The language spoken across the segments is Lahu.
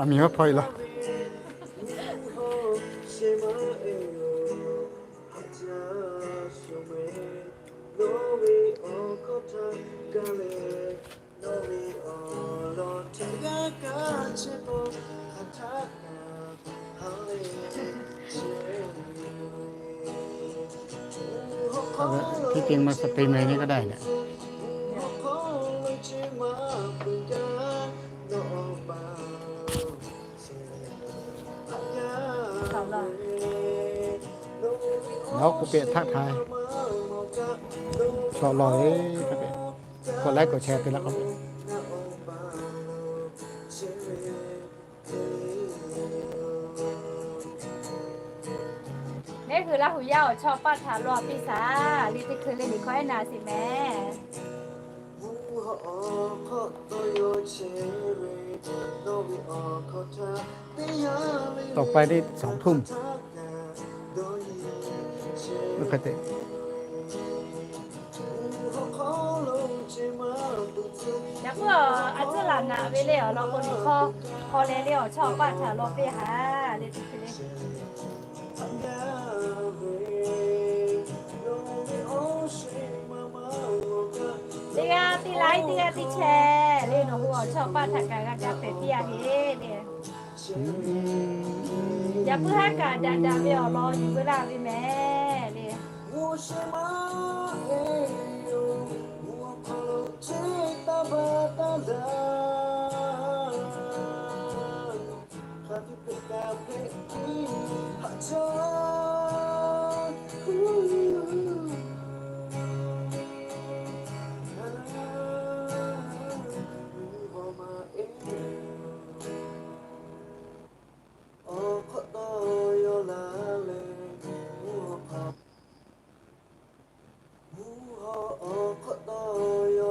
A miˬ maˇ hpaw e laˇ. Ơ, ที่จริงมันสตรีมในนี้ก็ได้เนี่ย แล้วกูเปลี่ยนทักทาย ชอบหล่อเอ้ย กดไลค์กดแชร์ไปแล้วก็ Neˇ hui Laˇ huˍ yaˇ awˬ chawˇ paˆ htaꞈ law piˇ shaˍ. Liꞈ teˇ hkui le liꞈ hkawˇ ehˉ na sheˍ mehˍ. ต่อไปนี่สองทุ่ม ไม่ค่อยเตะ Yaꞈ puiˉ a tcuhˉ laˬ naꞈ ve le awˬ lawn k'o, liꞈ hkawˇ hk'aw leh le awˬ chawˇ paˆ htaꞈ law piˇ haˍ le. Teˇ g'aˇ teˇ laiˉ teˇ g'aˇ teˇ chehˇ le, nawˬ hui awˬ chawˇ paˆ htaꞈ kaꞈ g'a gaˇ hpehꞈ piˇ a heˆ le. Yaꞈ puiˉ haˉ kaꞈ daꞈ daꞈ ve awˬ lawn yuˬ veu laˇ ve mehˍ le.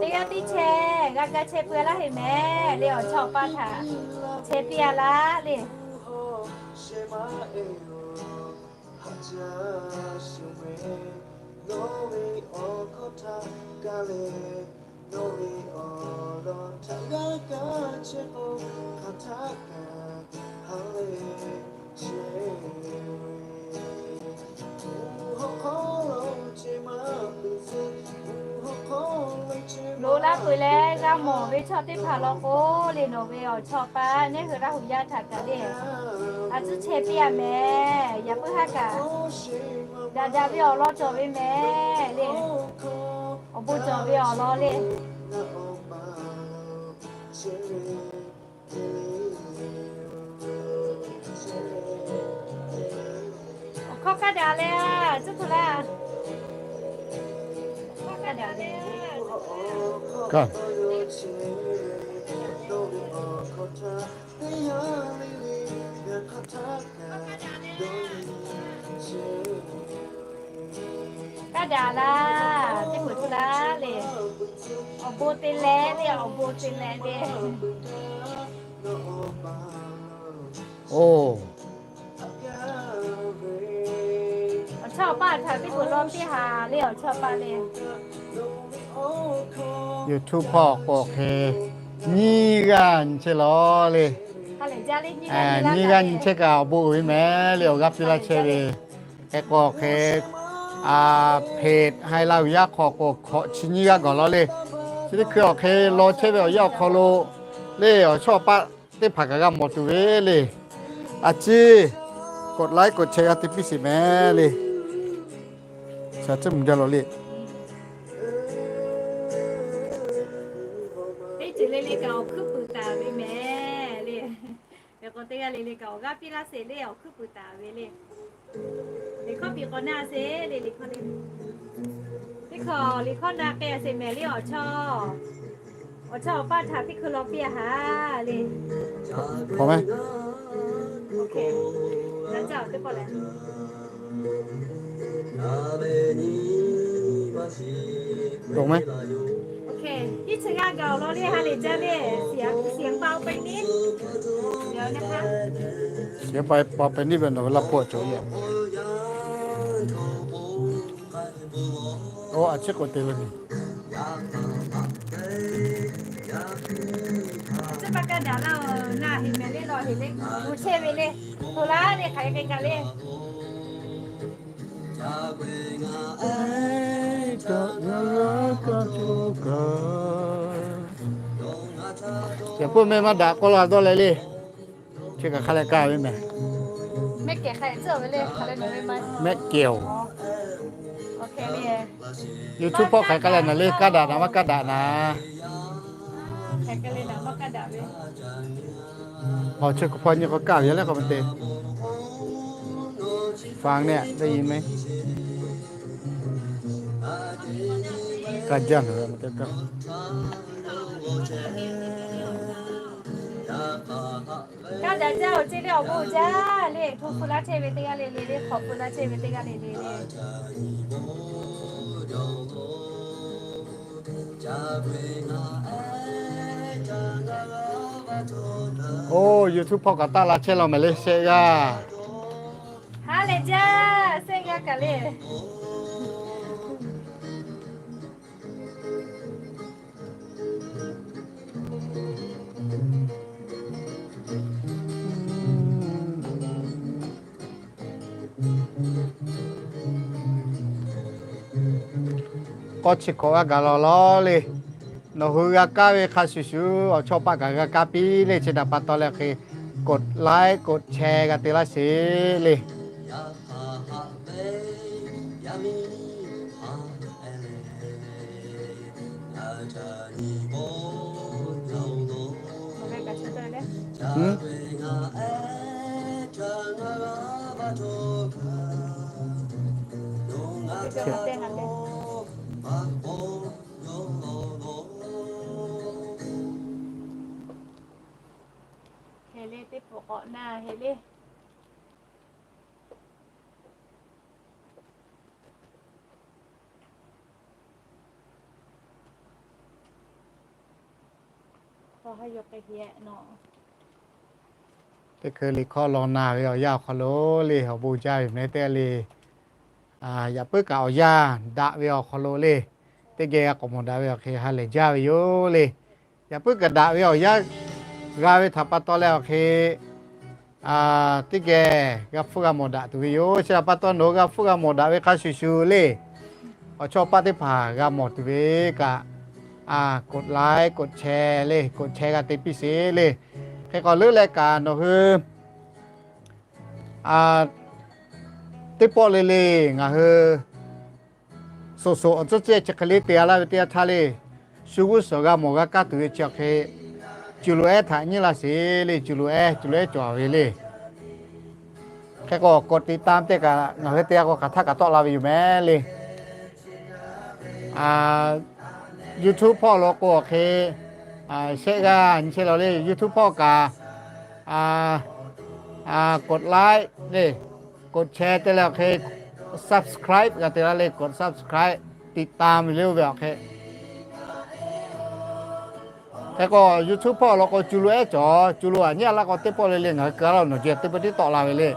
Teˇ g'aˇ teˇ chehˇ g'a ga chehˇ pui a laˇ heˆ mehˍ le, awˬ chawˇ paˆ htaꞈ chehˇ piˇ a laˇ le. Loꞈ laˇ peuˬ leh g'a mawˬ ve chaw teˇ hpaˍ law k'o le, nawˬ ve awˬ chawˇ paˆ neˇ hui Laˇ huˍ yaˇ htaꞈ kaꞈ le, a tcuhˉ chehˇ piˇ a mehˍ. Yaꞈ puiˉ haˉ kaꞈ daꞈ daꞈ ve awˬ lawn cawˬ ve mehˍ le. Awˬ bon cawˬ ve awˬ lawn le. Awˬ hkawˇ kaˇ daꞈ le, tcuhˉ tuˬ laˇ. Awˬ hkawˇ kaˇ daꞈ le. Kaˇ daꞈ laˇ, teˇ peuˬ tuˬ laˇ le. Awˬ bon te leh le, awˬ bon te leh le. Oˇ, awˬ chawˇ paˆ htaꞈ teˇ peuˬ law piˇ haˍ le, awˬ chawˇ paˆ le. YouTube hpawˇ k'o hk'e nyiˇ g'aˇ nyi chehˇ law le. Nyiˇ g'aˇ nyi chehˇ kaꞈ awˬ bon uiˍ ve mehˍ le, awˬ g'aˇ piˇ laˇ chehˇ ve. Hk'e k'o hk'e, a, hpeꞈ hai Laˇ huˍ yaˇ hk'aw k'o hkawꞈ chi nyiˇ g'aˇ gawˬ law le. Chi teˇ hkui awˬ hk'e law chehˇ ve awˬ yanˇ awˬ hk'aw lo le, awˬ chawˇ paˆ teˇ hpaˍ kaꞈ g'a mawˬ tuˬ ve le. A ciˉ กดไลค์ กดแชร์ g'a te piˇ sheˍ mehˍ le. Shaˍ tcuhˉ mvuhˬ jaˇ law le. Teˇ ceuˬ le le kaꞈ awˬ hkuiˉ puiˍ taˍ ve mehˍ le. Hk'e k'o teˇ g'aˇ le le kaꞈ awˬ g'aˇ piˇ laˇ sheˍ le, awˬ hkuiˉ puiˍ taˍ ve le. Liꞈ hkawˇ piˇ k'awꞈ na sheˍ le, liꞈ hkawˇ le. Teˇ hkawˇ liꞈ hkawˇ na k'ai a sheˍ mehˍ le, awˬ chawˇ, awˬ chawˇ awˬ paˆ htaꞈ teˇ hkui law piˇ a haˍ le. Hk'awꞈ mehˍ. Iˉ chi g'aˇ gaˬ awˬ lawn le ha lehˬ jaˇ le. Shiˍ pa pa pehꞈ niˉ ve nawˬ ve laˇ hpawˇ cawˬ yaˇ. Oˇ, a ciˉ k'oˆ te ve mehˍ. Chi pa ka Daꞈ laˇ-oˬ, na heˍ mehˍ le, law heˍ le, gu chehˇ ve le, to laˇ le, hk'aˬ hk'e kaꞈ le. Yaꞈ puiˉ mehˆ maˇ daꞈ k'oˆ la dawˇ leh le. Chi kaꞈ hk'a leh kaˇ ve mehˍ. Mehˆ kehˬ-oˬ. YouTube hpawˇ hk'aˬ hk'e kaˇ leh naˍ le, kaˇ daꞈ naˍ maˇ kaˇ daꞈ naˍ. Awˬ, chi hk'aw hpawˇ nyi k'awꞈ kaˇ ve yaˇ leh k'awꞈ ma te. Fa ne, teˇ yi me. Kaˇ jaˇ naˍ ve ma te kaˇ. Kaˇ daꞈ jaˇ-oˬ, ceˇ le awˬ bon jaˇ le, hpu hpu laˇ chehˇ ve teˇ g'aˇ le le le, hk'awꞈ hpu laˇ chehˇ ve teˇ g'aˇ le le le. Oˇ, YouTube hpawˇ kaꞈ taˆ la chehˇ law mehˍ le, shehˆ g'aˇ. Ha lehˬ jaˇ, shehˆ g'aˇ kaꞈ le. K'awˇ chi hkawꞈ g'a gaˬ law law le. Nawˬ hui g'a kaˇ ve hk'a shuˍ shuˍ, awˬ chawˇ paˆ kaꞈ g'a kaˇ piˇ le. Chi htaꞈ pa taw leh hk'e, กดไลค์ กดแชร์ g'a te laˇ sheˍ le. Heˍ le, teˇ pawˆ k'awꞈ na heˍ le. Teˇ hkui liꞈ hkawˇ law na ve awˬ yanˇ awˬ hk'aw lo le, awˬ bon jaˇ ve mehˍ teˇ le. Yaꞈ puiˉ kaꞈ awˬ yanˇ daꞈ ve awˬ hk'aw lo le, teˇ geh g'a k'awꞈ mawˬ daꞈ ve awˬ hk'e ha lehˬ jaˇ ve yoˬ le. Yaꞈ puiˉ kaꞈ daꞈ ve awˬ yanˇ g'a ve htaꞈ pa taw leh awˬ hk'e, teˇ geh g'a hpfuhˇ g'a mawˬ daꞈ tuˬ ve yoˬ. Chi htaꞈ pa taw nawˬ hui g'a hpfuhˇ g'a mawˬ daꞈ ve hk'a shuˍ shuˍ le, awˬ chawˇ paˆ teˇ hpaˍ g'a mawˬ tuˬ ve kaꞈ, กดไลค์ กดแชร์ le, กดแชร์ g'a te piˇ sheˍ le. Hk'e k'awꞈ leuˉ leh kaꞈ nawˬ hui teˇ pawˆ le le ngaˬ hui ส่ง ส่ง awˬ tcuhˉ cehˇ chi hk'e le te a laˇ ve teˇ yanˇ htaˇ le, shu g'uˇ suhˍ g'a mawˬ g'a kaˇ tuˬ ve chi awˬ hk'e, cuˬ loꞈ ehˉ htaꞈ nyi laˇ sheˍ le, cuˬ loꞈ ehˉ, cuˬ loꞈ ehˉ cawˬ ve le. Hk'e k'o กดติดตาม teˇ kaꞈ ngaˬ hui teˇ g'aˇ k'o hk'aˬ htaˇ kaꞈ tawˆ la ve yoˬ mehˍ le. YouTube hpawˇ lo k'o awˬ hk'e, shehˆ g'aˇ nyi chehˇ law le. YouTube hpawˇ kaꞈ กดไลค์ le, กดแชร์ te leh awˬ hk'e, subscribe g'a te laˇ le, กด subscribe, ติดตาม le oˇ ve awˬ hk'e. Hk'e k'o YouTube hpawˇ lo k'o cuˬ loꞈ ehˉ cawˬ, cuˬ loꞈ aꞈ nyi a laˇ k'o teˇ pawˆ le le ngaˬ hui keu a laˇ nawˬ jehˬ teˇ pawˆ tiˉ tawˆ la ve le.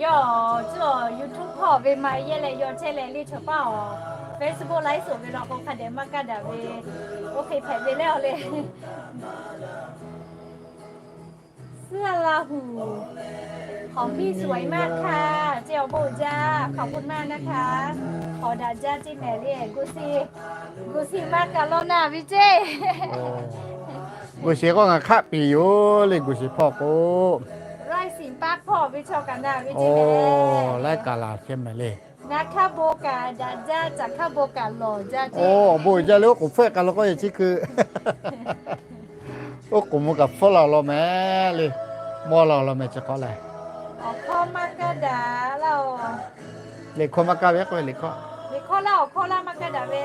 Yawˇ cuˇ YouTube hpawˇ ve ma yehˇ leh yaw chehˇ leh le chaw paˇ awˬ, Facebook ไลฟ์สด ve law k'o hk'a dehꞈ maˇ kaˇ daꞈ ve, oˇ hk'e hpehꞈ ve le awˬ le. เสื้อราหู ของพี่สวยมากค่ะ ceˇ awˬ bon jaˇ, ขอบคุณมากนะคะ k'awꞈ daꞈ jaˇ ceˇ mehˍ le, gu si, gu si maˇ kaꞈ law naˍ ve ceˇ. Gu si k'o ngaˬ hk'aˆ piˍ yoˬ le, gu si hpawˇ k'o. Laiˉ siˍ paˆ hpawˇ ve chaw kaꞈ naˍ ve ceˇ mehˍ. Laiˉ kaꞈ laˬ chehˇ mehˍ le. Ngaˬ hk'aˇ bon kaꞈ daꞈ jaˇ, caˬ hk'aˇ bon kaꞈ lawˬ jaˇ ceˇ. Oˇ, awˬ bon jaˇ le, oˉ k'oˍ hpfuhˆ k'ai law k'o yehˬ chi hkui. Oˉ k'oˍ mvuh kaꞈ hpfuhˆ la law mehˍ le. Mawˇ la law mehˍ chi hk'awꞈ lehˬ. Awˬ hkawˇ maˇ kaˇ daꞈ laˇ-oˬ. Liꞈ hkawˇ maˇ kaˇ ve k'oˆ ve liꞈ hkawˇ. Liꞈ hkawˇ laˇ, awˬ hkawˇ laˇ maˇ kaˇ daꞈ ve.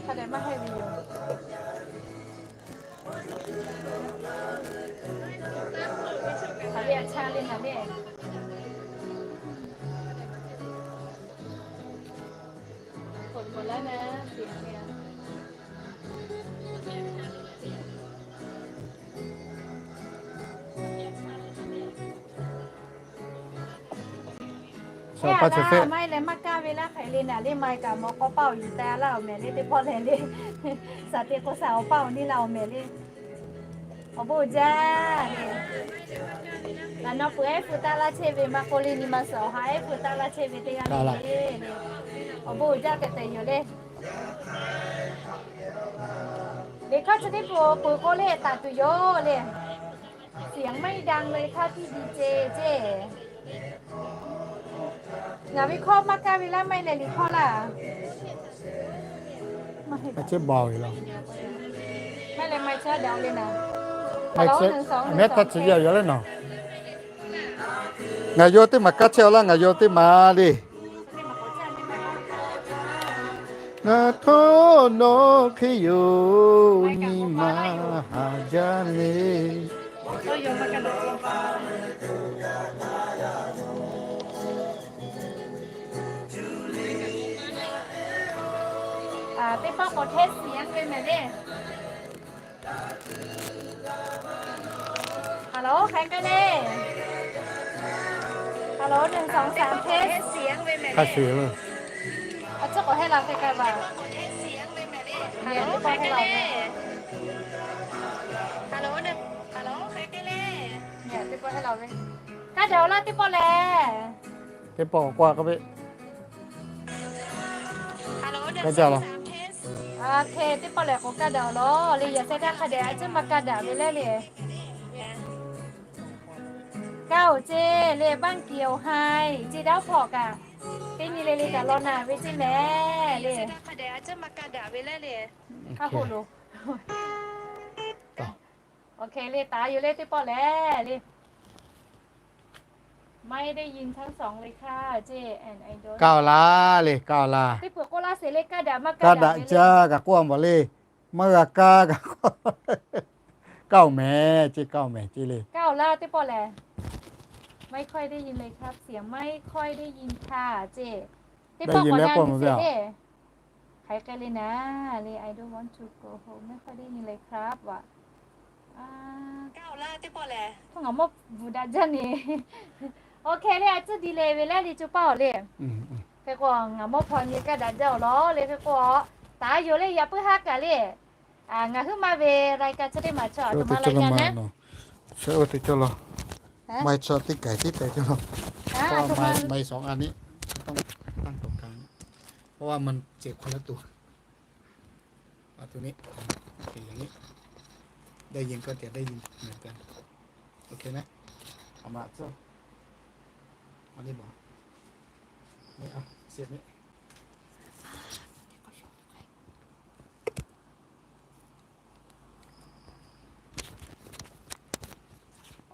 Hk'a dehꞈ maˇ heˆ ve yoˬ. Hk'aˬ ve a chaˇ le hk'aˬ ve. Maˇ heˆ laˇ, maˇ heˆ leh maˇ kaˇ ve laˇ hk'e le naˍ le, maˇ heˆ kaꞈ mawˬ k'aw paˇ awˬ yuˬ teh laˇ awˬ mehˍ le teˇ pawˆ lehˬ le. Shaˍ te k'o shaˍ awˬ paˇ awˬ niˇ laˇ awˬ mehˍ le. Awˬ bon uiˍ jaˇ le. Laꞈ naw peuˬ ehˉ pu taˇ laˇ chehˇ ve maˇ k'oˆ le, nyi ma suhˍ awˬ ha ehˉ pu taˇ laˇ chehˇ ve teˇ g'aˇ le le. Awˬ bon uiˍ jaˇ tehꞈ tehꞈ yoˬ le. Liꞈ hkawˇ chi teˇ pawˆ peuˬ k'o le taˍ tuˬ yoˬ le. เสียงไม่ดังเลย เท่าที่ดีเจ ceˇ. Ngaˬ ve hkawˇ maˇ kaˇ ve laˇ, maˇ heˆ leh liꞈ hkawˇ laˇ. Maˇ heˆ leh maˇ chaˇ daꞈ le naˍ. Aˬ mehˉ htaˇ chi yaˇ yaˇ le naˍ. Ngaˬ yaw teˇ maˬ kaˇ chehˇ aˬ laˇ, ngaˬ yaw teˇ maˬ le. Ngaˬ hkawˇ nawˬ hk'e yoˬ, nyi ma haˍ jaˇ le. Teˇ pawˆ k'awꞈ hkehˉ shiˍ ve mehˍ le. Hello, hk'aˬ hk'e le. Hello, หนึ่ง สอง สาม test. Hk'a shuˍ shuˍ. A ciˉ k'awꞈ hehˉ la hk'e k'ai vaˬ. Hello, teˇ pawˆ hehˉ la ve. Hello, hello, hk'aˬ hk'e le. Teˇ pawˆ hehˉ la ve. Kaˇ daꞈ laˇ teˇ pawˆ lehˬ. Teˇ pawˆ k'awꞈ k'oˆ a k'oˆ ve. Kaˇ jaˇ laˇ. Hk'e teˇ pawˆ lehˬ k'awꞈ kaˇ daꞈ laˇ le, yaꞈ sheh htaˇ hk'a dehꞈ a ciˉ maˇ kaˇ daꞈ ve le le. Kaˇ oˬ ceˇ le, บ้านเขียวไฮ ceˇ daˇ hpawꞈ kaꞈ, teˇ nyi le le kaꞈ law naˍ ve ceˇ mehˍ le. Kaˇ hoˆ loˬ. Awˬ hkeh le taˍ yoˬ le teˇ pawˆ lehˬ le. ไม่ได้ยินทั้งสองเลยค่ะ ceˇ, and I don't. Kaˇ oˬ laˇ le, kaˇ oˬ laˇ. Teˇ peuˬ k'oˆ laˇ sheˍ le, kaˇ daꞈ maˇ kaˇ daꞈ ve le. Kaˇ daꞈ jaˇ kaꞈ k'oˆ a mawˬ le. Maˇ g'a kaˇ kaꞈ k'oˆ. Kaˇ oˬ mehˍ ceˇ, kaˇ oˬ mehˍ ceˇ le. Kaˇ oˬ laˇ teˇ pawˆ lehˬ. ไม่ค่อยได้ยินเลยครับ เสียงไม่ค่อยได้ยินค่ะ ceˇ. Teˇ pawˆ k'awꞈ na ve le. Hk'aˬ hk'e le naˍ le, I don't want to go home, ไม่ค่อยได้ยินเลยครับ vaˬ. Kaˇ oˬ laˇ teˇ pawˆ lehˬ. Hto ngaˬ mawˇ bvuhꞈ daꞈ jaˇ ne. Awˬ hkeh le a ciˉ di le ve lehˬ le co paˇ awˬ le. Hk'e k'o ngaˬ mawˇ hpaw nyi kaˇ daꞈ jaˇ awˬ lawn le hk'e k'o, taˍ yoˬ le yaꞈ puiˉ haˉ kaꞈ le. Ngaˬ huiˉ maˇ ve รายการ chi teˇ maˬ chaw a to ma la ca naˉ. Maˇ heˆ chaw teˇ kaiˬ teˇ kaiˬ ca la. Maˇ heˆ sawꞈ a ni. Taˇ to ka. เพราะว่ามันเจ็บคนละตัว เอาตัวนี้ โอเค อย่างนี้ ได้ยินก็จะได้ยินเหมือนกัน โอเคไหม เอามาเสื้อ อันนี้บอก นี่ เอา เสียบนี้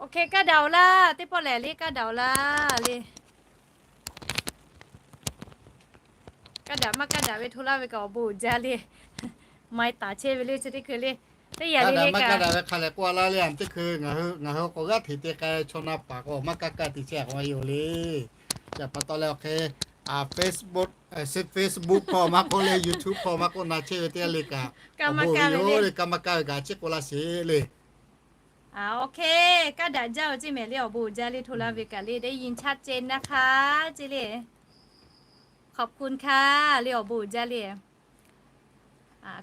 Awˬ hkeh kaˇ daꞈ oˬ laˇ, teˇ pawˆ lehˬ le kaˇ daꞈ oˬ laˇ le. Kaˇ daꞈ maˇ kaˇ daꞈ ve hto laˇ ve kaꞈ awˬ bon uiˍ jaˇ le. Maˇ taˍ chehˇ ve le chi teˇ hkui le. Teˇ yanˇ le le kaˇ daꞈ maˇ kaˇ daꞈ ve hk'a lehˬ k'oˆ a laˇ le, a teˇ hkui ngaˬ hui k'awꞈ g'aˇ hteꞈ te k'ai chaw na paˍ k'o maˇ kaˇ kaˇ te chehˇ k'o a yoˬ le. Chi pa taw leh awˬ hk'e Facebook, Facebook hk'aw maˇ k'oˆ leh YouTube hk'aw maˇ k'oˆ na chehˇ ve teˇ g'aˇ le kaꞈ, awˬ bon uiˍ yoˬ le, kaˇ maˇ kaˇ ve kaꞈ a ciˉ k'oˆ laˇ sheˍ le. Awˬ hkeh kaˇ daꞈ jaˇ oˬ ceˇ mehˍ le, awˬ bon uiˍ jaˇ le hto laˇ ve kaꞈ le, ได้ยินชัดเจนนะคะ ceˇ le. ขอบคุณค่ะ le awˬ bon uiˍ jaˇ le.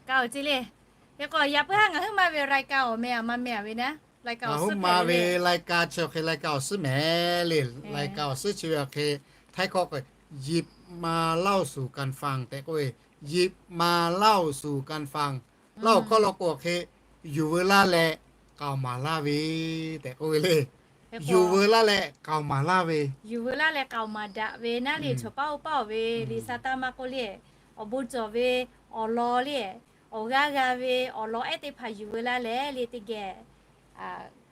Kaˇ oˬ ceˇ le. Hk'e k'o yaꞈ puiˉ haˉ ngaˬ huiˉ maˇ ve รายการ awˬ meh a maˇ meh a ve naˉ. Ngaˬ huiˉ maˇ ve รายการ chi awˬ hk'e รายการ awˬ suhˉ mehˍ le. รายการ awˬ suhˉ chi ve awˬ hk'e, Htaiˇ hkawˇ k'o, หยิบมาเล่าสู่กันฟัง tehꞈ k'oˆ ve, หยิบมาเล่าสู่กันฟัง laˇ awˬ hkawˇ law k'o awˬ hk'e, yuˬ veu laˇ leh k'aoˍ maˍ laˇ ve tehꞈ k'oˆ ve le. Yuˬ veu laˇ leh k'aoˍ maˍ laˇ ve, yuˬ veu laˇ leh k'aoˍ maˍ daꞈ ve naˉ le, chaw paˇ oˇ paˇ oˬ ve le sa taˇ maˇ k'oˆ le, awˬ bon cawˬ ve awˬ lawn le, awˬ g'aˇ g'a ve awˬ lawn ehˉ teˇ hpaˍ yuˬ veu laˇ leh le teˇ geh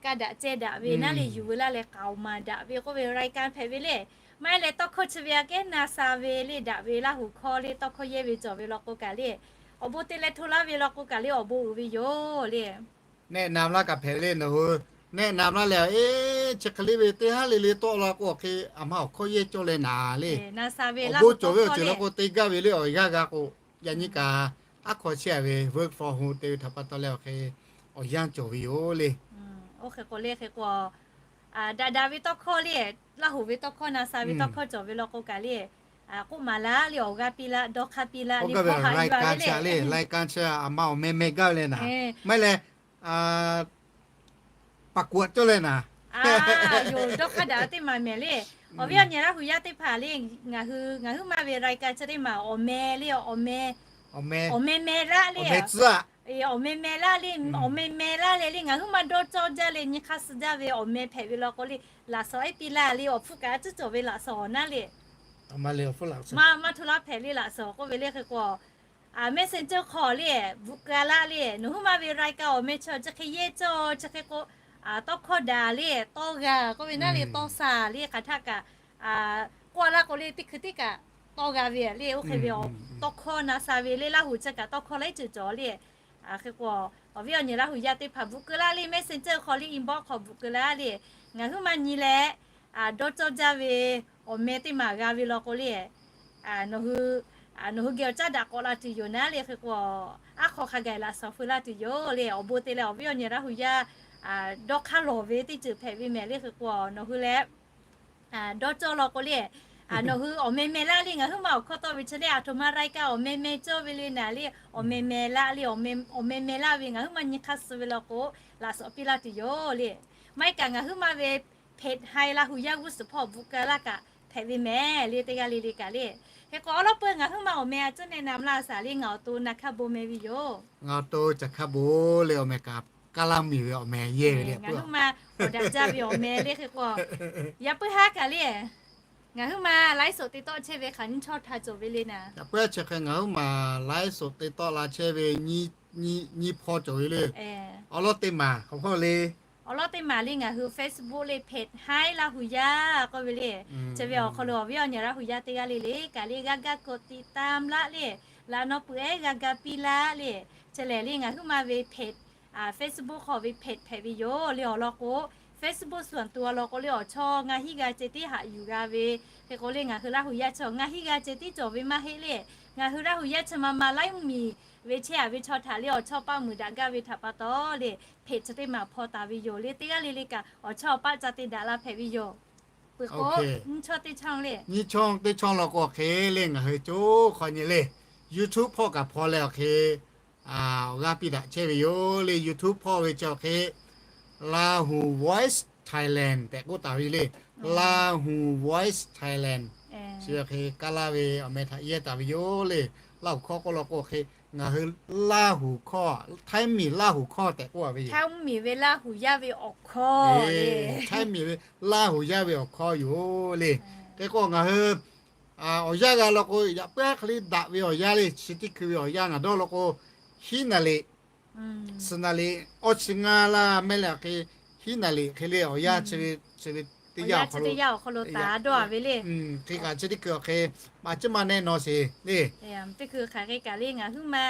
kaˇ daꞈ cehˇ daꞈ ve naˉ le, yuˬ veu laˇ leh k'aoˍ maˍ daꞈ ve k'oˆ ve รายการ hpehꞈ ve le. Maˇ heˆ leh tawˇ hkawˇ chi ve aꞈ kehˉ na sha ve le daꞈ ve Laˇ huˍ hkawˇ le tawˇ hkawˇ yehˇ ve cawˬ ve law k'o kaꞈ le, awˬ bon te leh hto laˇ ve law k'o kaꞈ le awˬ bon uiˍ ve yoˬ le. แนะนำ laˇ kaꞈ hpehꞈ ve le nawˬ hui. แนะนำ laˇ leh, eˬ, chi hk'e le ve teˇ haˉ le le tawˆ la k'o awˬ hk'e, a ma awˬ hkawˇ yehˇ cawˇ leh naˍ le. Awˬ bon cawˬ ve awˬ ceuˬ law k'o te gaˇ ve le awˬ g'aˇ g'a k'o, yaꞈ nyi kaꞈ aˉ hk'aw chehˇ ve work from home te ve htaꞈ pa taw leh awˬ hk'e awˬ yanˇ cawˬ ve yoˬ le. Oˇ hk'e k'o le, hk'e k'o daꞈ daꞈ ve tawˇ hkawˇ le Laˇ huˍ ve tawˇ hkawˇ na sha ve tawˇ hkawˇ cawˬ ve law k'o kaꞈ le, k'oˆ maˍ laˇ le, awˬ g'aˇ piˇ laˇ, dawˇ hk'aˇ piˇ laˇ le, hkawˇ haꞈ yuˬ ve le. รายการ chi a le, รายการ chi a maˇ awˬ meh meh gaˇ ve le naˍ. Maˇ heˆ leh, ประกวด cawˇ leh naˍ. Yoˬ, dawˇ hk'aˇ daꞈ teˇ maˬ mehˍ le. Awˬ viˉ awˬ nyi Laˇ huˍ yaˇ teˇ hpaˍ le, ngaˬ hui, ngaˬ huiˉ ma ve รายการ chi teˇ maˬ awˬ meh le, awˬ meh, awˬ meh meh laˇ le, awˬ meh meh laˇ le, awˬ meh meh laˇ le le, ngaˬ huiˉ ma dawˇ cawˇ jaˇ le, nyi hk'aˇ suh jaˇ ve awˬ meh hpehꞈ ve law k'o le, laꞈ shawnˍ ehˉ piˇ laˇ le, awˬ hpfuhˇ kaꞈ a ciˉ cawˬ ve laꞈ shawnˍ naˉ le. Maˇ, maˇ hto laˇ hpehꞈ le laꞈ shawnˍ k'oˆ ve le hk'e k'o, Messenger hk'aw le, bvuhꞈ keu laˇ le, nawˬ huiˉ ma ve รายการ awˬ meh chi chi hk'e yehˇ cawˇ chi hk'e k'o, tawˇ hkawˇ daꞈ le, tawˇ g'a k'oˆ ve naˉ le, tawˇ sha le, hk'aˬ htaˆ kaꞈ k'oˆ laˇ k'o le, teˇ hkui teˇ kaꞈ tawˇ g'a ve le, oˇ hk'e ve awˬ tawˇ hkawˇ na sha ve le, Laˇ huˍ chi kaꞈ tawˇ hkawˇ laiˉ ceuˬ cawˬ le. Hk'e k'o, awˬ viˉ awˬ nyi Laˇ huˍ yaˇ teˇ hpaˍ bvuhꞈ keu laˇ le, Messenger hk'aw le, inbox hk'aw bvuhꞈ keu laˇ le, ngaˬ huiˉ ma nyi leh dawˇ cawˇ jaˇ ve awˬ meh teˇ maˬ g'a ve law k'o le, nawˬ hui, nawˬ hui geh awˬ caˉ daꞈ k'awꞈ la tuˬ yoˬ naˉ le hk'e k'o, aˉ hk'aw hk'a gaˬ laꞈ shawnˍ feu laˇ tuˬ yoˬ le. Awˬ bon te leh awˬ viˉ awˬ nyi Laˇ huˍ yaˇ dawˇ hk'aˇ lawˬ ve teˇ ceuˬ hpehꞈ ve mehˍ le hk'e k'o, nawˬ hui leh dawˇ cawˇ law k'o le, nawˬ hui awˬ meh meh laˇ le, ngaˬ huiˉ ma awˬ hkawˇ tawˆ ve chi le, aˬ htoꞈ ma รายการ awˬ meh meh cawˇ ve le naˍ le, awˬ meh meh laˇ le, awˬ meh meh laˇ ve ngaˬ huiˉ ma nyi hk'aˇ suh ve law k'o, laꞈ shawnˍ piˇ laˇ tuˬ yoˬ le. Maˇ heˆ kaꞈ ngaˬ huiˉ ma ve เพจ Hai Laˇ huˍ yaˇ g'uˇ suhˍ hpawˇ bvuhꞈ keu laˇ kaꞈ hpehꞈ ve mehˍ le, teˇ g'aˇ le le kaꞈ le. Hk'e k'o awˉ lawˉ peuˇ ngaˬ huiˉ ma awˬ meh a ciˉ แนะนำ laˇ shaˍ le, ngaˬ awˬ to Na Hkaˇ Bon meh ve yoˬ. Ngaˬ awˬ to Ca Hkaˇ Bon le, awˬ meh kaꞈ Kaˇ laˇ miˬ ve awˬ meh yehˇ ve le. Ngaˬ huiˉ ma awˬ daꞈ jaˇ ve awˬ meh le hk'e k'o, yaꞈ puiˉ haˉ kaꞈ le, ngaˬ huiˉ ma ไลฟ์สด te tawˆ chehˇ ve hk'aˬ nyiˇ chawˇ htaꞈ cawˬ ve le naˍ. Yaꞈ puiˉ haˉ chi hk'e ngaˬ huiˉ ma ไลฟ์สด te tawˆ la chehˇ ve nyiˇ hpawˇ cawˬ ve le. Awˬ lawn teˇ maˬ hk'aˬ hpawˇ le. Awˬ lawn teˇ maˬ le, ngaˬ hui Facebook le เพจ Hai Laˇ huˍ yaˇ k'oˆ ve le. Chi ve awˬ hk'aw lo awˬ viˉ awˬ nyi Laˇ huˍ yaˇ teˇ g'aˇ le le kaꞈ le, g'a ga กดติดตาม laˇ le, laꞈ naw peuˬ ehˉ g'a ga piˇ laˇ le. Chi lehˬ le ngaˬ huiˉ ma ve เพจ Facebook hk'aw ve เพจ hpehꞈ ve yoˬ le. Awˬ lawn k'o, Facebook ส่วนตัว awˬ lawn k'o le, awˬ chawˇ ngaˇ hinˉ g'a ceh tiˉ haꞈ yuˬ g'a ve. Hk'e k'o le ngaˬ hui Laˇ huˍ yaˇ chi ngaˇ hinˉ g'a ceh tiˉ cawˬ ve maˇ heˆ le. Ngaˬ hui Laˇ huˍ yaˇ chi ma ma laiˉ mvuhˇ miˬ ve chehˇ a ve chaw htaꞈ le awˬ chawˇ paˆ muiˬ daꞈ gaˇ ve htaꞈ pa taw le, เพจ chi teˇ maˬ hpaw taˍ ve yoˬ le. Teˇ g'aˇ le le kaꞈ awˬ chawˇ paˆ ca te daꞈ la hpehꞈ ve yoˬ. Peuˬ k'o, nyiˇ chawˇ teˇ chawˇ le, nyiˇ chawˇ teˇ chawˇ law k'o hk'e le ngaˬ hui co hk'aw nyi le, YouTube hpawˇ kaꞈ hpaw leh awˬ hk'e awˬ g'aˇ piˇ daꞈ chehˇ ve yoˬ le. YouTube hpawˇ ve chi awˬ hk'e Lahu Voice Thailand tehꞈ k'oˆ taˍ ve le. Lahu Voice Thailand chi awˬ hk'e Kaˇ laˇ ve awˬ meh htaꞈ yehˇ taˍ ve yoˬ le. Laˇ huˍ hkawˇ k'oˆ law k'o hk'e, ngaˬ hui Laˇ huˍ hkawˇ, Htaiˇ miˬ Laˇ huˍ hkawˇ tehꞈ k'oˆ a ve yoˬ. Htaiˇ miˬ ve Laˇ huˍ yaˇ ve awˬ hkawˇ le. Htaiˇ miˬ ve Laˇ huˍ yaˇ ve awˬ hkawˇ yoˬ le. Hk'e k'o ngaˬ hui awˬ yanˇ g'a law k'o, yaꞈ puiˉ haˉ hk'e le daꞈ ve awˬ yanˇ le, chi teˇ hkui ve awˬ yanˇ ngaˬ dawˇ law k'o, hiˉ naˍ liꞈ, suhˍ naˍ liꞈ, awˇ chi ngaˇ laˇ mehˆ leh awˬ hk'e, hiˉ naˍ liꞈ hk'e le awˬ yanˇ chi ve, chi ve teˇ yanˇ awˬ hk'aw lo taˍ dawˇ a ve le. Hk'e kaꞈ chi teˇ hkui awˬ hk'e maˇ ciˉ maˇ nehˆ naw sheˍ le. Teˇ hkui hk'aˬ hk'e kaꞈ le ngaˬ huiˉ ma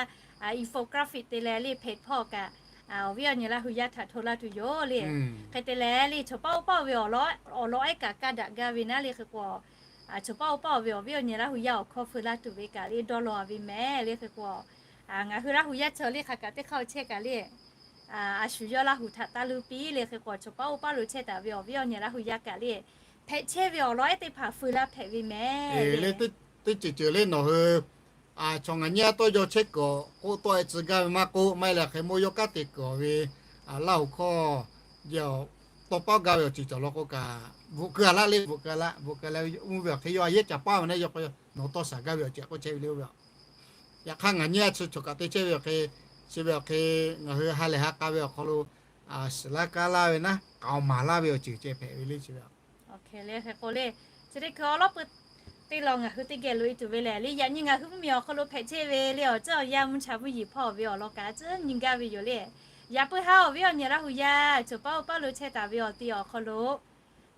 infographic te leh le เพจ hpawˇ kaꞈ awˬ viˉ awˬ nyi Laˇ huˍ yaˇ htaꞈ hto laˇ tuˬ yoˬ le. Hk'e te leh le chaw paˆ oˇ paˆ ve awˬ lawn ehˉ kaꞈ kaˇ daꞈ gaˇ ve naˉ le hk'e k'o, chaw paˆ oˇ paˆ ve awˬ viˉ awˬ nyi Laˇ huˍ yaˇ awˬ hkawˇ feu laˇ tuˬ ve kaꞈ le dawˇ law a ve mehˍ le hk'e k'o, ngaˬ hui Laˇ huˍ yaˇ chaw le hk'aˬ kaꞈ teˇ hk'aˇ chehˇ kaꞈ le, a shu yawˇ Laˇ huˍ htaꞈ taˇ luˇ piˇ le hk'e k'o, chaw paˆ oˇ paˆ lo chehˇ taˍ ve awˬ viˉ awˬ nyi Laˇ huˍ yaˇ kaꞈ le, hpehꞈ chehˇ ve awˬ lawn ehˉ teˇ hpaˍ feu laˇ hpehꞈ ve mehˍ le. Teˇ ceuˬ ceuˬ le nawˬ hui chaw ngaˬ nyi a tawˇ yaw chehˇ kuiˬ k'oˆ tawˆ e tcuh gaˇ ve maˇ k'oˆ, maˇ heˆ leh hk'e mawˇ yawˇ kanˉ te kuiˬ ve Laˇ huˍ hkawˇ tawˇ paˉ gaˇ ve awˬ ceuˬ cawˬ law k'o kaꞈ, bvuhꞈ keu a laˇ le, bvuhꞈ keu a laˇ, bvuhꞈ keu leh oˇ ve awˬ hk'e yawˇ a yehˉ caˍ paˇ ve naˉ yawˇ k'o, nawˬ tawˇ shaˍ gaˇ ve awˬ ceuˬ k'oˆ chehˇ ve le oˇ ve. Yaꞈ hk'aˇ ngaˬ nyi a chi chaw kaꞈ te chehˇ ve awˬ hk'e, chi ve awˬ hk'e ngaˬ hui ha lehˬ ha k'a ve awˬ hk'aw lo, suhˍ laˇ kaˇ laˇ ve naˉ k'aoˍ maˍ laˇ ve awˬ ceuˬ ceh hpehꞈ ve le chi ve. Hk'e le hk'e k'o le, chi teˇ hkui awˉ lawˉ peuˇ teˇ law ngaˬ hui teˇ geh loꞈ e tuˬ ve lehˬ le, yaꞈ nyi ngaˬ hui mvuhˇ miˬ awˬ hk'aw lo hpehꞈ chehˇ ve le awˬ ceuˬ awˬ yanˇ mvuhˇ cha mvuhˇ yeˬ hpawˇ ve awˬ lawn kaꞈ a ciˉ nyi gaˇ ve yoˬ le. Yaꞈ puiˉ haˉ awˬ viˉ awˬ nyi Laˇ huˍ yaˇ chaw paˆ oˇ paˆ lo chehˇ taˍ ve awˬ ti awˬ hk'aw lo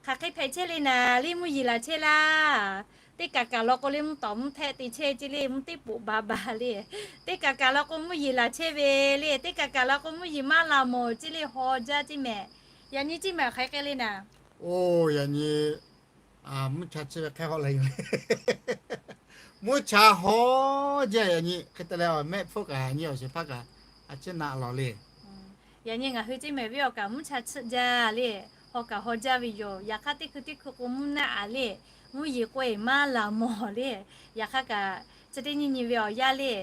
hk'aˬ hk'e hpehꞈ chehˇ le naˍ le, mvuhˇ yeˬ laˬ chehˇ laˇ. Teˇ kaꞈ kaꞈ law k'o le mvuhˇ tawˍ mvuhˇ htehˆ te chehˇ ce le, mvuhˇ teˇ poꞈ ba ba le. Teˇ kaꞈ kaꞈ law k'o mvuhˇ yeˬ laˬ chehˇ ve le. Teˇ kaꞈ kaꞈ law k'o mvuhˇ yeˬ maˇ la mawˬ ce le, haw jaˇ ce mehˍ. Yaꞈ nyi ce mehˍ hk'aˬ hk'e le naˍ. Oˇ, yaꞈ nyi mvuhˇ cha chi ve hk'e haw leh yoˬ. Mvuhˇ cha haw jaˇ yaꞈ nyi hk'e te leh, mehˆ hpfuhˇ kaꞈ nyi awˬ shiˍ hpaˇ kaꞈ a ciˉ naˆ lawˬ le. Yaꞈ nyi ngaˬ hui ce mehˍ viˉ awˬ kaꞈ mvuhˇ cha chiˆ jaˇ le. kaꞈ haw jaˇ ve yoˬ. Yaꞈ hk'aˇ teˇ hkui teˇ hkui k'o mvuhˇ naˆ aꞈ le, mvuhˇ yeˬ k'oˆ-e maˇ laˬ mawˬ le. Yaꞈ hk'aˇ kaꞈ chi teˇ nyi nyi ve awˬ yanˇ le,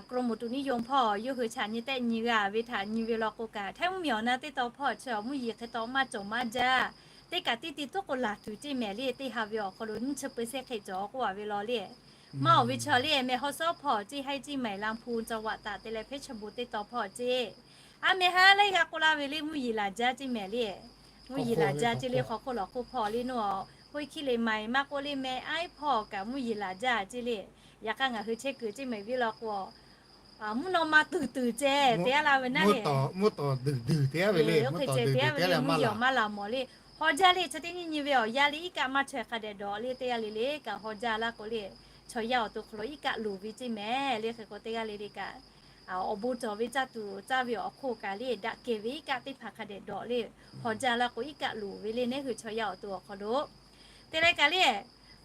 กรมอุตุนิยม hpawˇ yawˇ hui chaꞈ nyi tehˆ nyi g'a ve htaꞈ nyi ve law k'o kaꞈ, htaiˇ mvuhˇ miˬ awˬ na teˇ taw hpawˇ chi mvuhˇ yeˬ hk'e taw maˇ cawˬ maˇ jaˇ. Teˇ kaꞈ teˇ ti tuˉ k'o laˬ tuˬ ceˇ mehˍ le. Teˇ ha ve awˬ hk'aw lo nyiˇ chi peu sehˉ hk'e cawˬ k'oˆ a ve law le. Maˇ awˬ ve chaw le, mehˬ haw suhˉ hpawˇ ceˇ, haiˉ ceˇ mehˍ, ลำพูน จังหวัดตาก te leh เพชรบูรณ์ teˇ taw hpawˇ ceˇ. A mehˬ ha laiˉ g'aˇ k'oˆ laˇ ve le, mvuhˇ yeˬ laˬ jaˇ ceˇ mehˍ le. Mvuhˇ yeˬ laˬ jaˇ ceˇ le. Hk'aw hk'oˆ lawˬ hk'oˆ hpawˇ le, nawˬ Hoˉ hkiˇ le, Mai maˇ k'oˆ le, mehˍ aiˉ hpawˇ kaꞈ mvuhˇ yeˬ laˬ jaˇ ceˇ le. Yaꞈ hk'aˇ ngaˬ hui chehˇ kuiˬ ceˇ mehˍ ve law k'o, mvuhˇ naw ma tuˬ tuˬ ceh te a la ve naˉ le. Mvuhˇ taw duˬ duˬ te a ve le, mvuhˇ taw duˬ duˬ te a ve le, mvuhˇ yeˬ maˇ laˬ mawˬ le. Haw jaˇ le. Chi teˇ nyi nyi ve awˬ yanˇ le, iˉ kaˆ maˇ chaweh hk'a dehꞈ dawˬ le. Teˇ g'aˇ le le kaꞈ haw jaˇ laˇ k'o le, chaw yaˇ awˬ to hk'aw lo iˉ kaˆ loˍ ve ceˇ mehˍ le. Hk'e k'o teˇ g'aˇ le le kaꞈ awˬ bon cawˬ ve caˇ tuˬ caˇ ve awˬ hk'oˆ kaꞈ le, daꞈ kehˬ ve iˉ kaˆ teˇ hpaˍ hk'a dehꞈ dawˬ le. Haw jaˇ laˇ k'o iˉ kaˆ loˍ ve le, neˉ hui chaw yaˇ awˬ to awˬ hk'aw lo. Te leh kaꞈ le,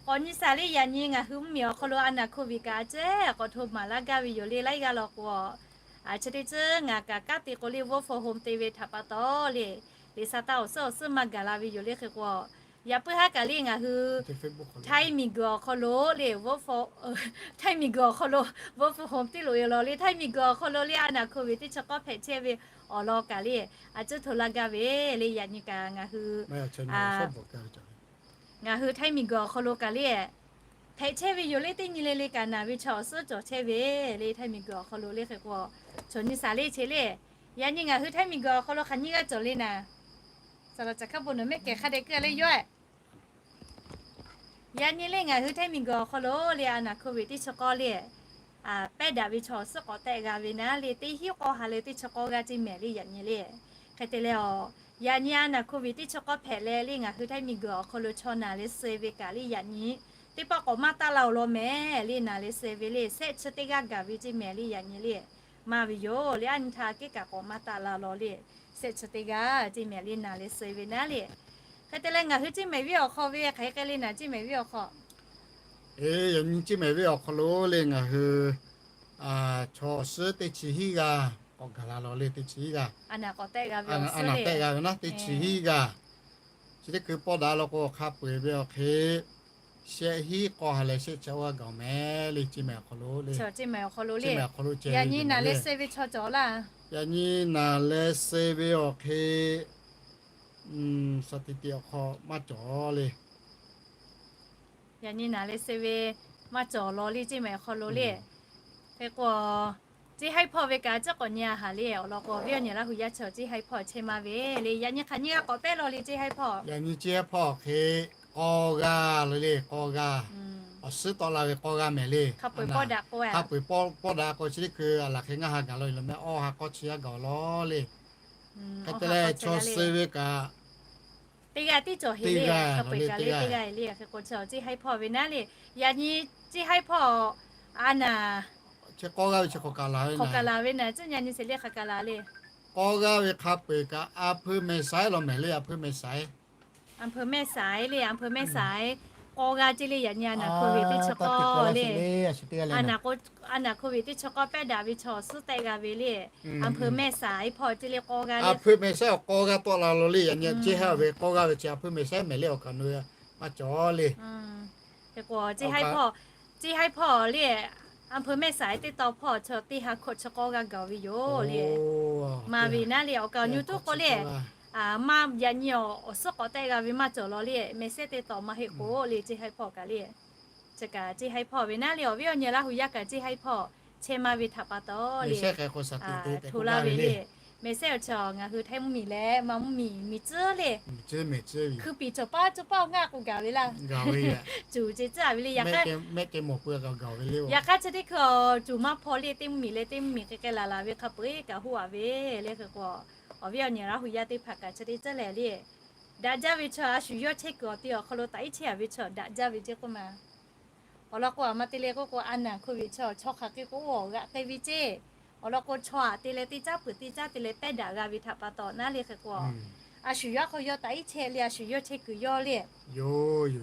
k'awꞈ nyi shaˍ le. Yaꞈ nyi ngaˬ hui mvuhˇ miˬ awˬ hk'aw lo a naˬ hk'oˆ ve kaꞈ a cehˉ k'awꞈ hto maˍ laˇ gaˇ ve yoˬ le. Laiˉ g'aˇ law k'o, chi teˇ ceuˬ ngaˬ kaꞈ kanˉ te k'o le, work from home te ve htaꞈ pa taw le, liꞈ sha taˇ awˬ suhˉ awˬ suhˉ maˇ gaˬ la ve yoˬ le. Hk'e k'o, yaꞈ puiˉ haˉ kaꞈ le ngaˬ hui htaiˇ miˬ guiˬ awˬ hk'aw lo le, htaiˇ miˬ guiˬ awˬ hk'aw lo work from home tiˉ loꞈ e law le. Htaiˇ miˬ guiˬ awˬ hk'aw lo le a naˬ hk'oˆ ve teˇ chi k'awˇ hpehꞈ chehˇ ve awˬ lawn kaꞈ le, a cuˉ hto laˇ gaˇ ve le. Yaꞈ nyi kaꞈ ngaˬ hui ngaˬ hui htaiˇ miˬ guiˬ awˬ hk'aw lo kaꞈ le, hpehꞈ chehˇ ve yoˬ le. Teˇ nyi le le kaꞈ naˬ ve chaw awˬ suhˉ cawˬ chehˇ ve le. Htaiˇ miˬ guiˬ awˬ hk'aw lo le. Hk'e k'o, chaw nyi shaˍ le che le. Yaꞈ nyi ngaˬ hui htaiˇ miˬ guiˬ awˬ hk'aw lo hk'aˬ nyiˇ g'aˇ cawˬ le naˍ, saˍ laꞈ caˬ hkaˉ bon nawˬ mehˆ kehˬ hk'a dehꞈ keu le yoˬ. Yaꞈ nyi le ngaˬ hui htaiˇ miˬ guiˬ awˬ hk'aw lo le a naˬ hk'oˆ ve teˇ chi k'awˇ le, pehˇ daꞈ ve chaw awˬ suhˉ k'awꞈ tehˆ g'a ve naˉ le, teˇ hinˉ k'awˇ ha leh teˇ chi k'awˇ g'aˇ ceˇ mehˍ le. Yaꞈ nyi le, hk'e te leh a, yaꞈ nyi a naˬ hk'oˆ ve teˇ chi k'awˇ hpehꞈ leh le ngaˬ hui htaiˇ miˬ guiˬ awˬ hk'aw lo chaw naˬ leh suh ve kaꞈ le, yaꞈ nyi teˇ pawˆ k'awꞈ maˇ taˆ la awˬ lawn mehˍ le. Naˬ leh suh ve le, shehˆ chi teˇ g'aˇ gaˬ ve ceˇ mehˍ le. Yaꞈ nyi le, maˇ ve yoˬ le. A nyi htaˇ kehˉ kaꞈ k'awꞈ maˇ taˆ la law le, shehˆ chi teˇ g'aˇ ceˇ mehˍ le. Naˬ leh suh ve naˉ le, hk'e te leh ngaˬ hui ceˇ mehˍ ve awˬ hk'aw ve hk'aˬ hk'e le naˬ ceˇ mehˍ ve awˬ hk'aw Yaꞈ nyi ceˇ mehˍ ve awˬ hk'aw lo le ngaˬ hui chaw awˬ suhˉ teˇ chi hiˉ g'aˇ k'awꞈ gaˬ la law le. Teˇ chi hiˉ g'aˇ a naˬ k'awꞈ tehˆ g'a ve, a naˬ tehˆ g'a ve naˉ teˇ chi hiˉ g'aˇ. Chi teˇ hkui pawˆ daꞈ law k'o hk'a peu-eˬ ve awˬ hk'e shehˆ hinˉ k'awˇ ha leh shehˆ chi k'awˇ g'aˇ gaˬ mehˍ le. Ceˇ mehˍ awˬ hk'aw lo le, ceˇ mehˍ awˬ hk'aw lo le, yaꞈ nyi naˬ leh suh ve chaw cawˬ laˇ. Yaꞈ nyi naˬ leh suh ve awˬ hk'e สถิติ awˬ hk'aw maˇ cawˬ le. Yaꞈ nyi naˬ leh suh ve maˇ cawˬ law le. Ceˇ mehˍ awˬ hk'aw lo le, hk'e k'o, ceˇ haiˉ hpawˇ ve kaꞈ a ciˉ k'awꞈ nyi a haˍ le. Awˬ lawn k'o, viˉ awˬ nyi Laˇ hu yaˇ chaw ceˇ haiˉ hpawˇ chehˇ maˇ ve le. Yaꞈ nyi hk'aˬ nyiˇ g'aˇ k'awꞈ tehˆ law le. Ceˇ haiˉ hpawˇ, yaꞈ nyi ceˇ haiˉ hpawˇ awˬ hk'e k'awˇ g'aˇ lo le. K'awˇ g'aˇ, awˬ suhˉ tawˆ la ve k'awˇ g'aˇ mehˍ le. Hk'a peu-eˬ pawˆ daꞈ k'o, yaꞈ hk'a peu-eˬ pawˆ daꞈ k'o chi teˇ hkui a laˬ hk'e ngaˇ ha gaˬ law e law mehˍ, awˇ ha k'awˇ chi g'aˇ gaˬ law le. Hk'e te leh chaw suh ve kaꞈ teˇ g'aˇ tiˉ cawˬ heˍ le. Hk'a peu-eˬ kaꞈ le teˇ g'aˇ heˍ le. Hk'e k'o, chaw ceˇ haiˉ hpawˇ ve naˉ le, yaꞈ nyi ceˇ haiˉ hpawˇ a naˬ chi k'awˇ g'aˇ ve chi hk'aˬ kaˬ laˬ ve, hk'aˬ kaˬ laˬ ve naˬ, tcuhˉ nyi a nyi sheˍ le hk'aˬ kaˬ laˬ le. K'awˇ g'aˇ ve hk'a peu-eˬ kaꞈ a hpui mehˍ saiˉ law mehˍ le. A hpui mehˍ saiˉ, a hpui mehˍ saiˉ le. A hpui mehˍ saiˉ k'awˇ g'aˇ ceˇ le. Yaꞈ nyi a naˬ hk'oˆ ve teˇ chi k'awˇ le, a naˬ k'o, a naˬ hk'oˆ ve teˇ chi k'awˇ pehˇ daꞈ ve chaw suhˉ tehˆ g'a ve le. A hpui mehˍ saiˉ hpawˇ ceˇ le k'awˇ g'aˇ le. A hpui mehˍ saiˉ awˬ k'awˇ g'aˇ tawˆ la law le. Yaꞈ nyi ceˇ haiˉ ve k'awˇ g'aˇ ve chi a hpui mehˍ saiˉ mehˍ le. Awˬ kaꞈ nu maˇ cawˬ le. Hk'e k'o, ceˇ haiˉ hpawˇ, ceˇ haiˉ hpawˇ le, a hpui mehˍ saiˉ teˇ taw hpawˇ chaw teˇ ha hkawꞈ chi k'awˇ g'aˇ gaˬ ve yoˬ le. Maˇ ve naˉ le, awˬ kaꞈ awˬ nyi tuˉ k'oˆ le, maˇ yaꞈ nyi awˬ suhˉ k'awꞈ tehˆ g'a ve maˇ cawˬ law le. Mehˍ sehˉ teˇ taw maˇ heˆ k'o le, ceˇ haiˉ hpawˇ kaꞈ le. Chi kaꞈ ceˇ haiˉ hpawˇ ve naˉ le, awˬ viˉ awˬ nyi Laˇ hu yaˇ kaꞈ ceˇ haiˉ hpawˇ chehˇ maˇ ve htaꞈ pa taw le, hto laˇ ve le. Mehˍ sehˉ awˬ chi ngaˬ hui htaiˇ mvuhˇ miˬ leh maˇ mvuhˇ miˬ miˬ tcuhˉ le, hkui piˍ cawˬ paˇ cawˬ paˇ ngaˇ k'o gaˬ ve laˇ. Cuˬ ce tcuhˉ a ve le. Yaꞈ hk'aˇ, yaꞈ hk'aˇ chi teˇ hkui cuˬ maˇ hpaw le, teˇ mvuhˇ miˬ leh teˇ mvuhˇ miˬ k'ai k'ai laˬ laˬ ve hk'a peu-eˬ kaꞈ hoˆ a ve le. Hk'e k'o, awˬ viˉ awˬ nyi Laˇ hu yaˇ teˇ hpaˍ kaꞈ chi teˇ tcuhˉ lehˬ le, daꞈ jaˇ ve chaw a shu yawˇ chehˇ kuiˬ awˬ te awˬ hk'aw lo taꞈ iˉ chehˇ a ve chaw daꞈ jaˇ ve ceˇ k'oˆ ma. Awˬ lawn k'o, a ma te le k'oˆ k'o, a naˬ hk'oˆ ve chaw chaw hk'aˬ hk'e k'o oˇ awˬ g'aꞈ k'ai ve ceˇ. Awˬ lawn k'o, chaw aꞈ te leh teˇ caˉ peuˬ teˇ caˉ te leh pehˇ daꞈ g'a ve htaꞈ pa taw naˉ le. Hk'e k'o, a shu yawˇ hk'aw yawˇ taꞈ iˉ chehˇ le, a shu yawˇ chehˇ kuiˬ yawˇ le,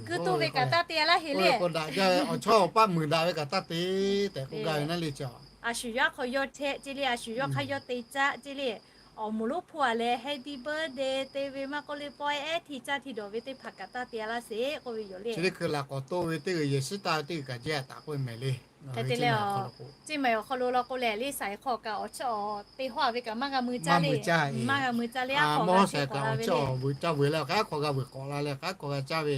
kuiˉ toˇ ve kaꞈ taˇ te laˇ heˍ le. Awˬ chawˇ awˬ paˆ muiˬ daꞈ ve kaꞈ taˇ te tehꞈ k'oˆ gaˇ ve naˉ le. A shu yawˇ hk'aw yawˇ chehˇ ceˇ le, a shu yawˇ hk'aˇ yawˇ te caˆ ceˇ le. Awˬ moˍ lonˉ hpu a leh happy birthday te ve maˇ k'oˆ le, pawehˇ ehˉ hti caˇ hti dawˬ ve teˇ hpaˍ kaꞈ taˇ te a laˇ sheˍ k'oˆ ve yoˬ le. Chi teˇ hkui laꞈ k'awꞈ toˆ ve teˇ g'uiˬ yehˬ shiˉ taˇ ve teˇ g'uiˬ kaꞈ jehˇ taˍ k'oˆ ve mehˍ le. Hk'e te leh, ceˇ maˬ awˬ hk'aw lo law k'o lehˬ, le saiˍ hk'aw kaꞈ awˬ chawˇ awˬ te hawˇ a ve kaꞈ maˇ g'a mui caˇ le. Maˇ g'a mui caˇ le, aˉ hk'aw g'a te k'awꞈ la ve le. Aˉ hk'aw g'a veuꞈ caˇ veuꞈ leh aˉ hk'aw g'a caˇ ve.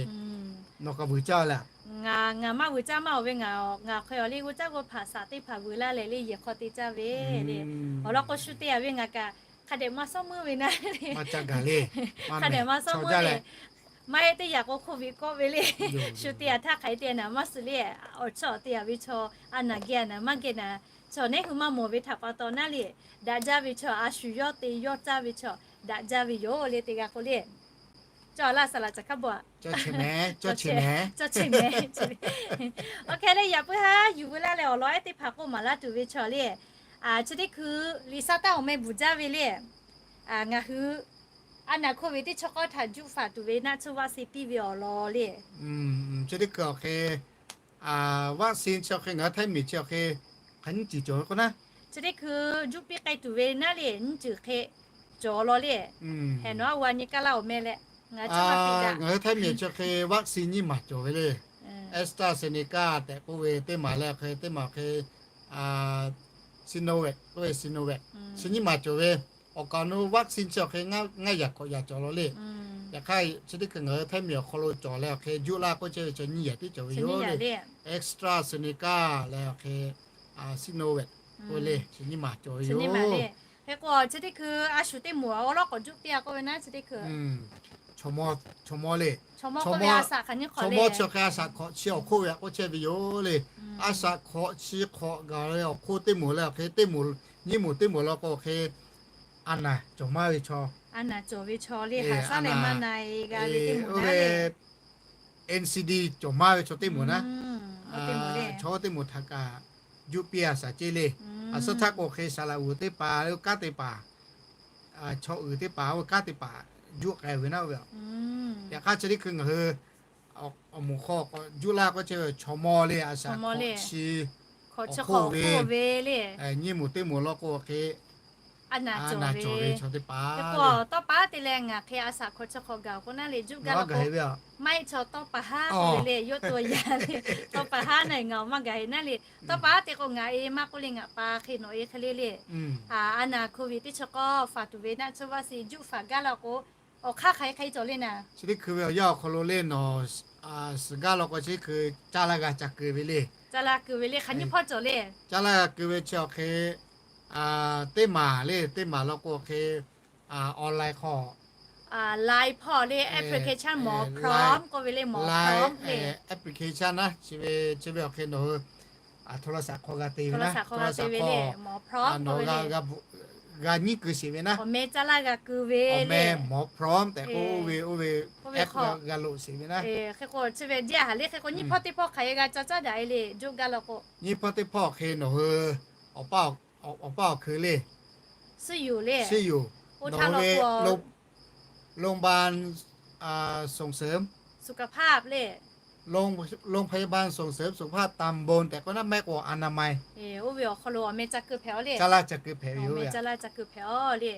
Nawˬ kaꞈ veuꞈ caˇ leh, ngaˬ maˇ veuꞈ caˇ maˇ awˬ ve, ngaˬ ngaˬ hk'e awˬ le g'uˇ caˇ g'uˇ hpaˍ shaꞈ teˇ hpaˍ veuꞈ laˇ leh le, yehˬ hk'aw te caˇ ve le. Awˬ lawn k'o shu te a ve ngaˬ kaꞈ hk'a dehꞈ maˇ sawˉ meuˇ ve naˉ le. Hk'a dehꞈ maˇ sawˉ meuˇ le. Maˇ heˆ teˇ yanˇ k'o hk'oˆ viꞈ kawˆ ve le. Shu te a htaˇ hk'aˬ hk'e te a naˍ maˇ suh le. Awˬ chawˇ awˬ te a ve chaw, a naˍ geh a naˍ maˇ geh naˍ, chaw neˉ hui maˇ mawˬ ve htaꞈ pa taw naˉ le. Daꞈ jaˇ ve chaw, a shu yawˇ te yawˇ caˇ ve chaw daꞈ jaˇ ve yoˬ le, teˇ g'aˇ k'o le. Cawˬ laˇ saˍ laꞈ caˬ hkaˉ bawˬ a. Cawˬ chehˇ mehˍ. Awˬ hk'e leh yaꞈ puiˉ haˉ yuˬ veu laˇ leh awˬ lawn ehˉ teˇ hpaˍ k'oˆ maˍ laˇ tuˬ ve chaw le. Chi teˇ hkui liꞈ saˉ taˉ awˬ meh bvuhˬ jaˇ ve le. Ngaˬ hui a naˍ hko ve teˇ chaw k'awˇ htaꞈ juˆ faˍ tuˬ ve naˆ tsuhˇ vaˆ sin piˇ ve awˬ lawn le. Chi teˇ hkui awˬ hk'e vaˆ sin chi awˬ hk'e ngaˬ hui Htaiˇ miˬ chi awˬ hk'e hk'aˬ nyiˇ ceuˬ cawˬ ve k'o naˉ, chi teˇ hkui juˆ piˇ k'ai tuˬ ve naˉ le, nyiˇ ceuˬ hk'e cawˬ law le. Hehˬ nawˬ a g'a nyi kaˇ laˇ awˬ meh leh, ngaˬ chi maˇ piˇ daꞈ. Ngaˬ hui Htaiˇ miˬ chi awˬ hk'e vaˆ sin nyiˇ maˬ cawˬ ve le. AstraZeneca tehꞈ k'oˆ ve teˇ maˬ leh awˬ hk'e teˇ maˬ awˬ hk'e Sinovac k'oˆ ve Sinovac, chi nyiˇ maˬ cawˬ ve. Awˬ kaˍ awˬ nu vaˆ sin chi awˬ hk'e ngaˇ yaꞈ hkawꞈ yaꞈ cawˬ law le. Yaꞈ hk'aˇ chi teˇ hkui ngaˬ hui Htaiˇ miˬ awˬ hk'aw lo cawˬ leh awˬ hk'e juˆ laˇ k'oˆ chehˇ ve chaw nyiˇ yaꞈ tiˉ cawˬ ve yoˬ le. AstraZeneca leh awˬ hk'e Sinovac k'oˆ ve le, chi nyiˇ maˬ cawˬ ve yoˬ. Hk'e k'o chi teˇ hkui a shu teˇ moˍ awˬ lawn k'awꞈ juˆ piˇ a k'oˆ ve naˉ chi teˇ hkui chaw mawˇ le. Chaw mawˇ chi awˬ hk'e a shaꞈ hkawꞈ chi awˬ hk'oˆ ve a k'oˆ chehˇ ve yoˬ le. A shaꞈ hkawꞈ chi hk'awꞈ gaˬ ve awˬ hk'oˆ teˇ moˍ leh awˬ hk'e teˇ moˍ, nyiˇ moˍ teˇ moˍ law k'o awˬ hk'e a naˍ cawˬ maˇ ve chaw, a naˍ cawˬ ve chaw le, haˍ saˉ leh maˇ na e g'a ve teˇ moˍ oˇ ve NCD cawˬ maˇ ve chaw teˇ moˍ naˉ, chaw oˇ teˇ moˍ htaꞈ kaꞈ juˆ piˇ a shaꞈ ceˇ le. A suhˉ htaˇ k'o hk'e saˍ laꞈ uiˍ teˇ hpaˍ oˇ kanˉ teˇ hpaˍ, chaw uiˍ teˇ hpaˍ oˇ ve kanˉ teˇ hpaˍ juˆ k'ai ve naˉ ve. Yaꞈ hk'aˇ chi teˇ hkui ngaˬ hui awˬ moˍ hk'aw k'awꞈ juˆ laˇ k'oˆ chehˇ ve chaw mawˇ le, a shaꞈ hkawꞈ chi hk'awꞈ ve le, nyiˇ moˍ teˇ moˍ law k'o hk'e a naˍ cawˬ ve chaw teˇ hpaˍ. Tawˇ pa te leh ngaˬ hk'e a shaꞈ hk'awꞈ chi hk'awꞈ gaˬ k'o naˉ le juˆ gaˇ law k'o, maˇ heˆ chaw tawˇ pa haˉ k'oˆ ve le, yawˇ to yaˇ le, tawˇ pa haˉ na ngaˬ awˬ maˇ gaˬ heˆ naˉ le. Tawˇ pa haˉ te k'o ngaˬ e maˇ k'oˆ le, ngaˬ pa hk'e nawˬ e hk'e le le. A naˍ hko ve teˇ chi k'awˇ faˍ tuˬ ve naˆ tsuhˇ vaˆ sin juˆ faˍ gaˇ law k'o, awˬ hk'aˇ hk'aˬ hk'e cawˬ le naˍ. Chi teˇ hkui ve awˬ yanˇ awˬ hk'aw lo le nawˬ suhˍ gaˇ law k'o chi teˇ hkui caˇ laˇ g'a ca keu ve le. Caˇ laˇ keu ve le, hk'aˬ nyiˇ hpawˇ cawˬ le. Caˇ laˇ g'a keu ve chi awˬ hk'e teˇ maˬ le, teˇ maˬ law k'o awˬ hk'e online hk'aw, Line hpawˇ le application Mawˬ Prom k'oˆ ve le, Mawˬ Prom le application naˉ, chi ve awˬ hk'e nawˬ hui โทรศัพท์ hk'aw g'a te ve naˉ, โทรศัพท์ hk'aw nawˬ g'a nyiˇ keu sheˍ ve naˉ, awˬ meh caˇ laˇ g'a keu ve, awˬ meh Mawˬ Prom tehꞈ k'oˆ ve oˇ ve app g'a loꞈ sheˍ ve naˉ. Hk'e k'o chi ve jaˇ haˍ le, hk'e k'o nyiˇ hpawˇ teˇ hpawˇ hk'aˬ hk'e g'a caˇ caˇ daꞈ e le, joˇ gaˇ law k'o, nyiˇ hpawˇ teˇ hpawˇ hk'e nawˬ hui awˬ paˇ awˬ hkui le, suhˉ yoˬ le, suhˉ yoˬ, oˇ htaˇ law k'o โรงพยาบาลส่งเสริมสุขภาพ le, โรงพยาบาลส่งเสริมสุขภาพตำบล tehꞈ k'oˆ naˉ, maˇ heˆ k'o อนามัย oˇ ve awˬ hk'aw lo awˬ meh ca keu hpehꞈ a le, caˇ laˇ ca keu hpehꞈ ve, caˇ laˇ ca keu hpehꞈ a le.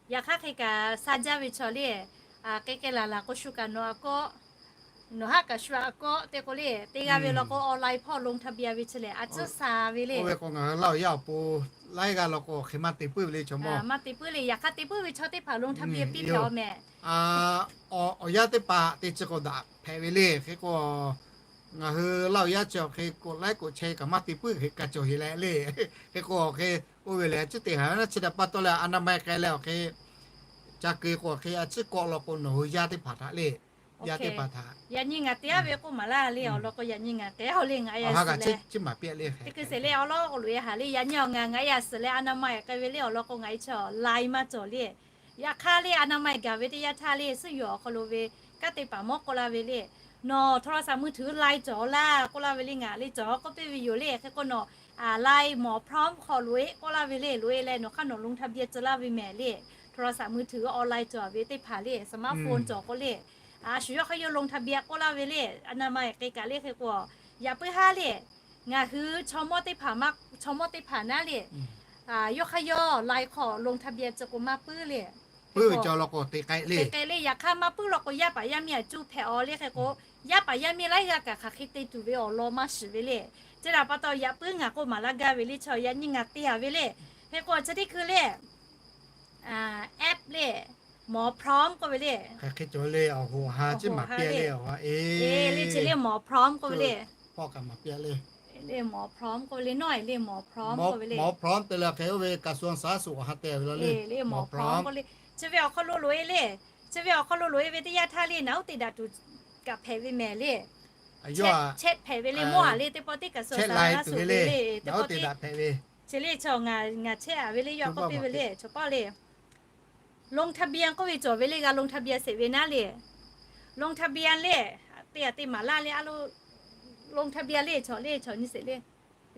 Yaꞈ hk'aˇ hk'e kaꞈ sha jaˇ ve chaw le, k'ai k'ai laˬ laˬ k'o shu kaꞈ nawˬ a kawˆ, nawˬ haˉ kaꞈ shu a kawˆ te k'o le, te g'a ve law k'o online hpawˇ ลงทะเบียน ve chi lehˬ a tcuhˉ sha ve le. Oˇ ve k'o ngaˬ hui Laˇ huˍ yaˇ awˬ pon laiˉ g'aˇ law k'o hk'e maˇ te puiˉ ve le chaw mawˇ, maˇ te puiˉ le. Yaꞈ hk'aˇ te puiˉ ve chaw teˇ hpaˍ ลงทะเบียน piˇ hpehꞈ a mehˍ. Awˬ yanˇ teˇ hpaˍ te chi k'awꞈ daꞈ hpehꞈ ve le. Hk'e k'o ngaˬ hui Laˇ huˍ yaˇ chi awˬ hk'e กดไลค์ กดแชร์ kaꞈ maˇ te puiˉ hk'e ka cawˬ heˍ leh le. Hk'e k'o awˬ hk'e oˇ ve lehˬ a tcuhˉ te haˍ ve naˉ, chi htaꞈ pa taw leh อนามัย k'ai leh awˬ hk'e ca keu k'o awˬ hk'e a tcuhˉ kawˆ law k'o nawˬ hui yaˇ teˇ hpaˍ htaꞈ le, yaˇ teˇ hpaˍ htaꞈ yaꞈ nyi ngaˬ te a ve k'oˆ maˍ laˇ le. Awˬ lawn k'o yaꞈ nyi ngaˬ k'ai a le, ngaˬ a yaꞈ suhˍ leh te keu sheˍ le. Awˬ lawn k'o loꞈ e haˍ le, yaꞈ nyi awˬ ngaˬ ngaˬ a yaꞈ suhˍ leh อนามัย k'ai ve le. Awˬ lawn k'o ngaˬ e chaw lai maˇ cawˬ le. Yaꞈ hk'aˇ le อนามัย gaˬ ve teˇ yanˇ htaˇ le suhˉ yoˬ awˬ hk'aw lo ve kanˉ te paˍ mawˇ k'oˆ laˇ ve le, nawˬ โทรศัพท์มือถือ lai cawˬ laˇ k'oˆ laˇ ve le, ngaˬ le cawˬ k'oˆ piˇ ve yoˬ le. Hk'e k'o nawˬ lai หมอพร้อม hk'aw loꞈ e k'oˆ laˇ ve le, loꞈ e leh nawˬ hk'aˇ nawˬ ลงทะเบียน tcuh laˇ ve mehˍ le. โทรศัพท์มือถือ online cawˬ ve teˇ hpaˍ le, smartphone cawˬ k'o le, a shu yawˇ hk'aˇ yawˇ ลงทะเบียน k'oˆ laˇ ve le. อนามัย k'ai kaꞈ le hk'e k'o, yaꞈ puiˉ haˉ le, ngaˬ hui chaw mawˇ teˇ hpaˍ maˇ, chaw mawˇ teˇ hpaˍ naˉ le, Yawˇ hk'aˇ yawˇ ไลน์ hk'aw ลงทะเบียน ceh k'o maˇ puiˉ le. Puiˉ ve cawˬ law k'o te k'ai le. Te k'ai le. Yaꞈ hk'aˇ maˇ puiˉ law k'o, yaˇ paˍ yaˇ miˇ aꞈ cuˇ hpehꞈ-aw le hk'e k'o, yaˇ paˍ yaˇ miˇ laiˉ g'aˇ kaꞈ hk'aˬ hk'e te tuˬ ve awˬ lawn maˇ shiˍ ve le. Chi htaꞈ pa taw yaꞈ puiˉ ngaˬ k'oˆ maˍ laˇ gaˇ ve le. Chaw yaꞈ nyi ngaˬ te-a ve le. Hk'e k'o chi teˇ hkui le, app le, หมอพร้อม k'oˆ ve le. Hk'e cawˬ le, awˬ hoꞈ ha ciˉ maˍ piˇ le, awˬ ha e le, chi le หมอพร้อม k'oˆ ve le. Hpawˇ kaꞈ maˍ piˇ le. หมอพร้อม k'oˆ ve le, nawˉ e le หมอพร้อม k'oˆ ve le. หมอพร้อม te leh hk'e oˇ ve กระทรวงสาธารณสุข awˬ ha te ve le. หมอพร้อม k'oˆ le. Chi ve awˬ hk'aw lo loꞈ-e le. Chi ve awˬ hk'aw lo loꞈ-e ve teˇ yanˇ htaˇ le, naꞈ uˉ te daꞈ tuˬ kaꞈ hpehꞈ ve mehˍ le. Check hpehꞈ ve le, mawˇ-a le, teˇ pawˆ teˇ kaꞈ suh sa la suh ve le, teˇ pawˆ teˇ. Chi le chaw ngaˬ check-a ve le, yawˇ k'oˆ piˇ ve le, chaw pawˆ le. ลงทะเบียน k'oˆ ve cawˬ ve le, g'a ลงทะเบียน sheˍ ve naˉ le. ลงทะเบียน le, te-a te maˍ laˇ le, a lo ลงทะเบียน le, chaw le, chaw nyi sheˍ le,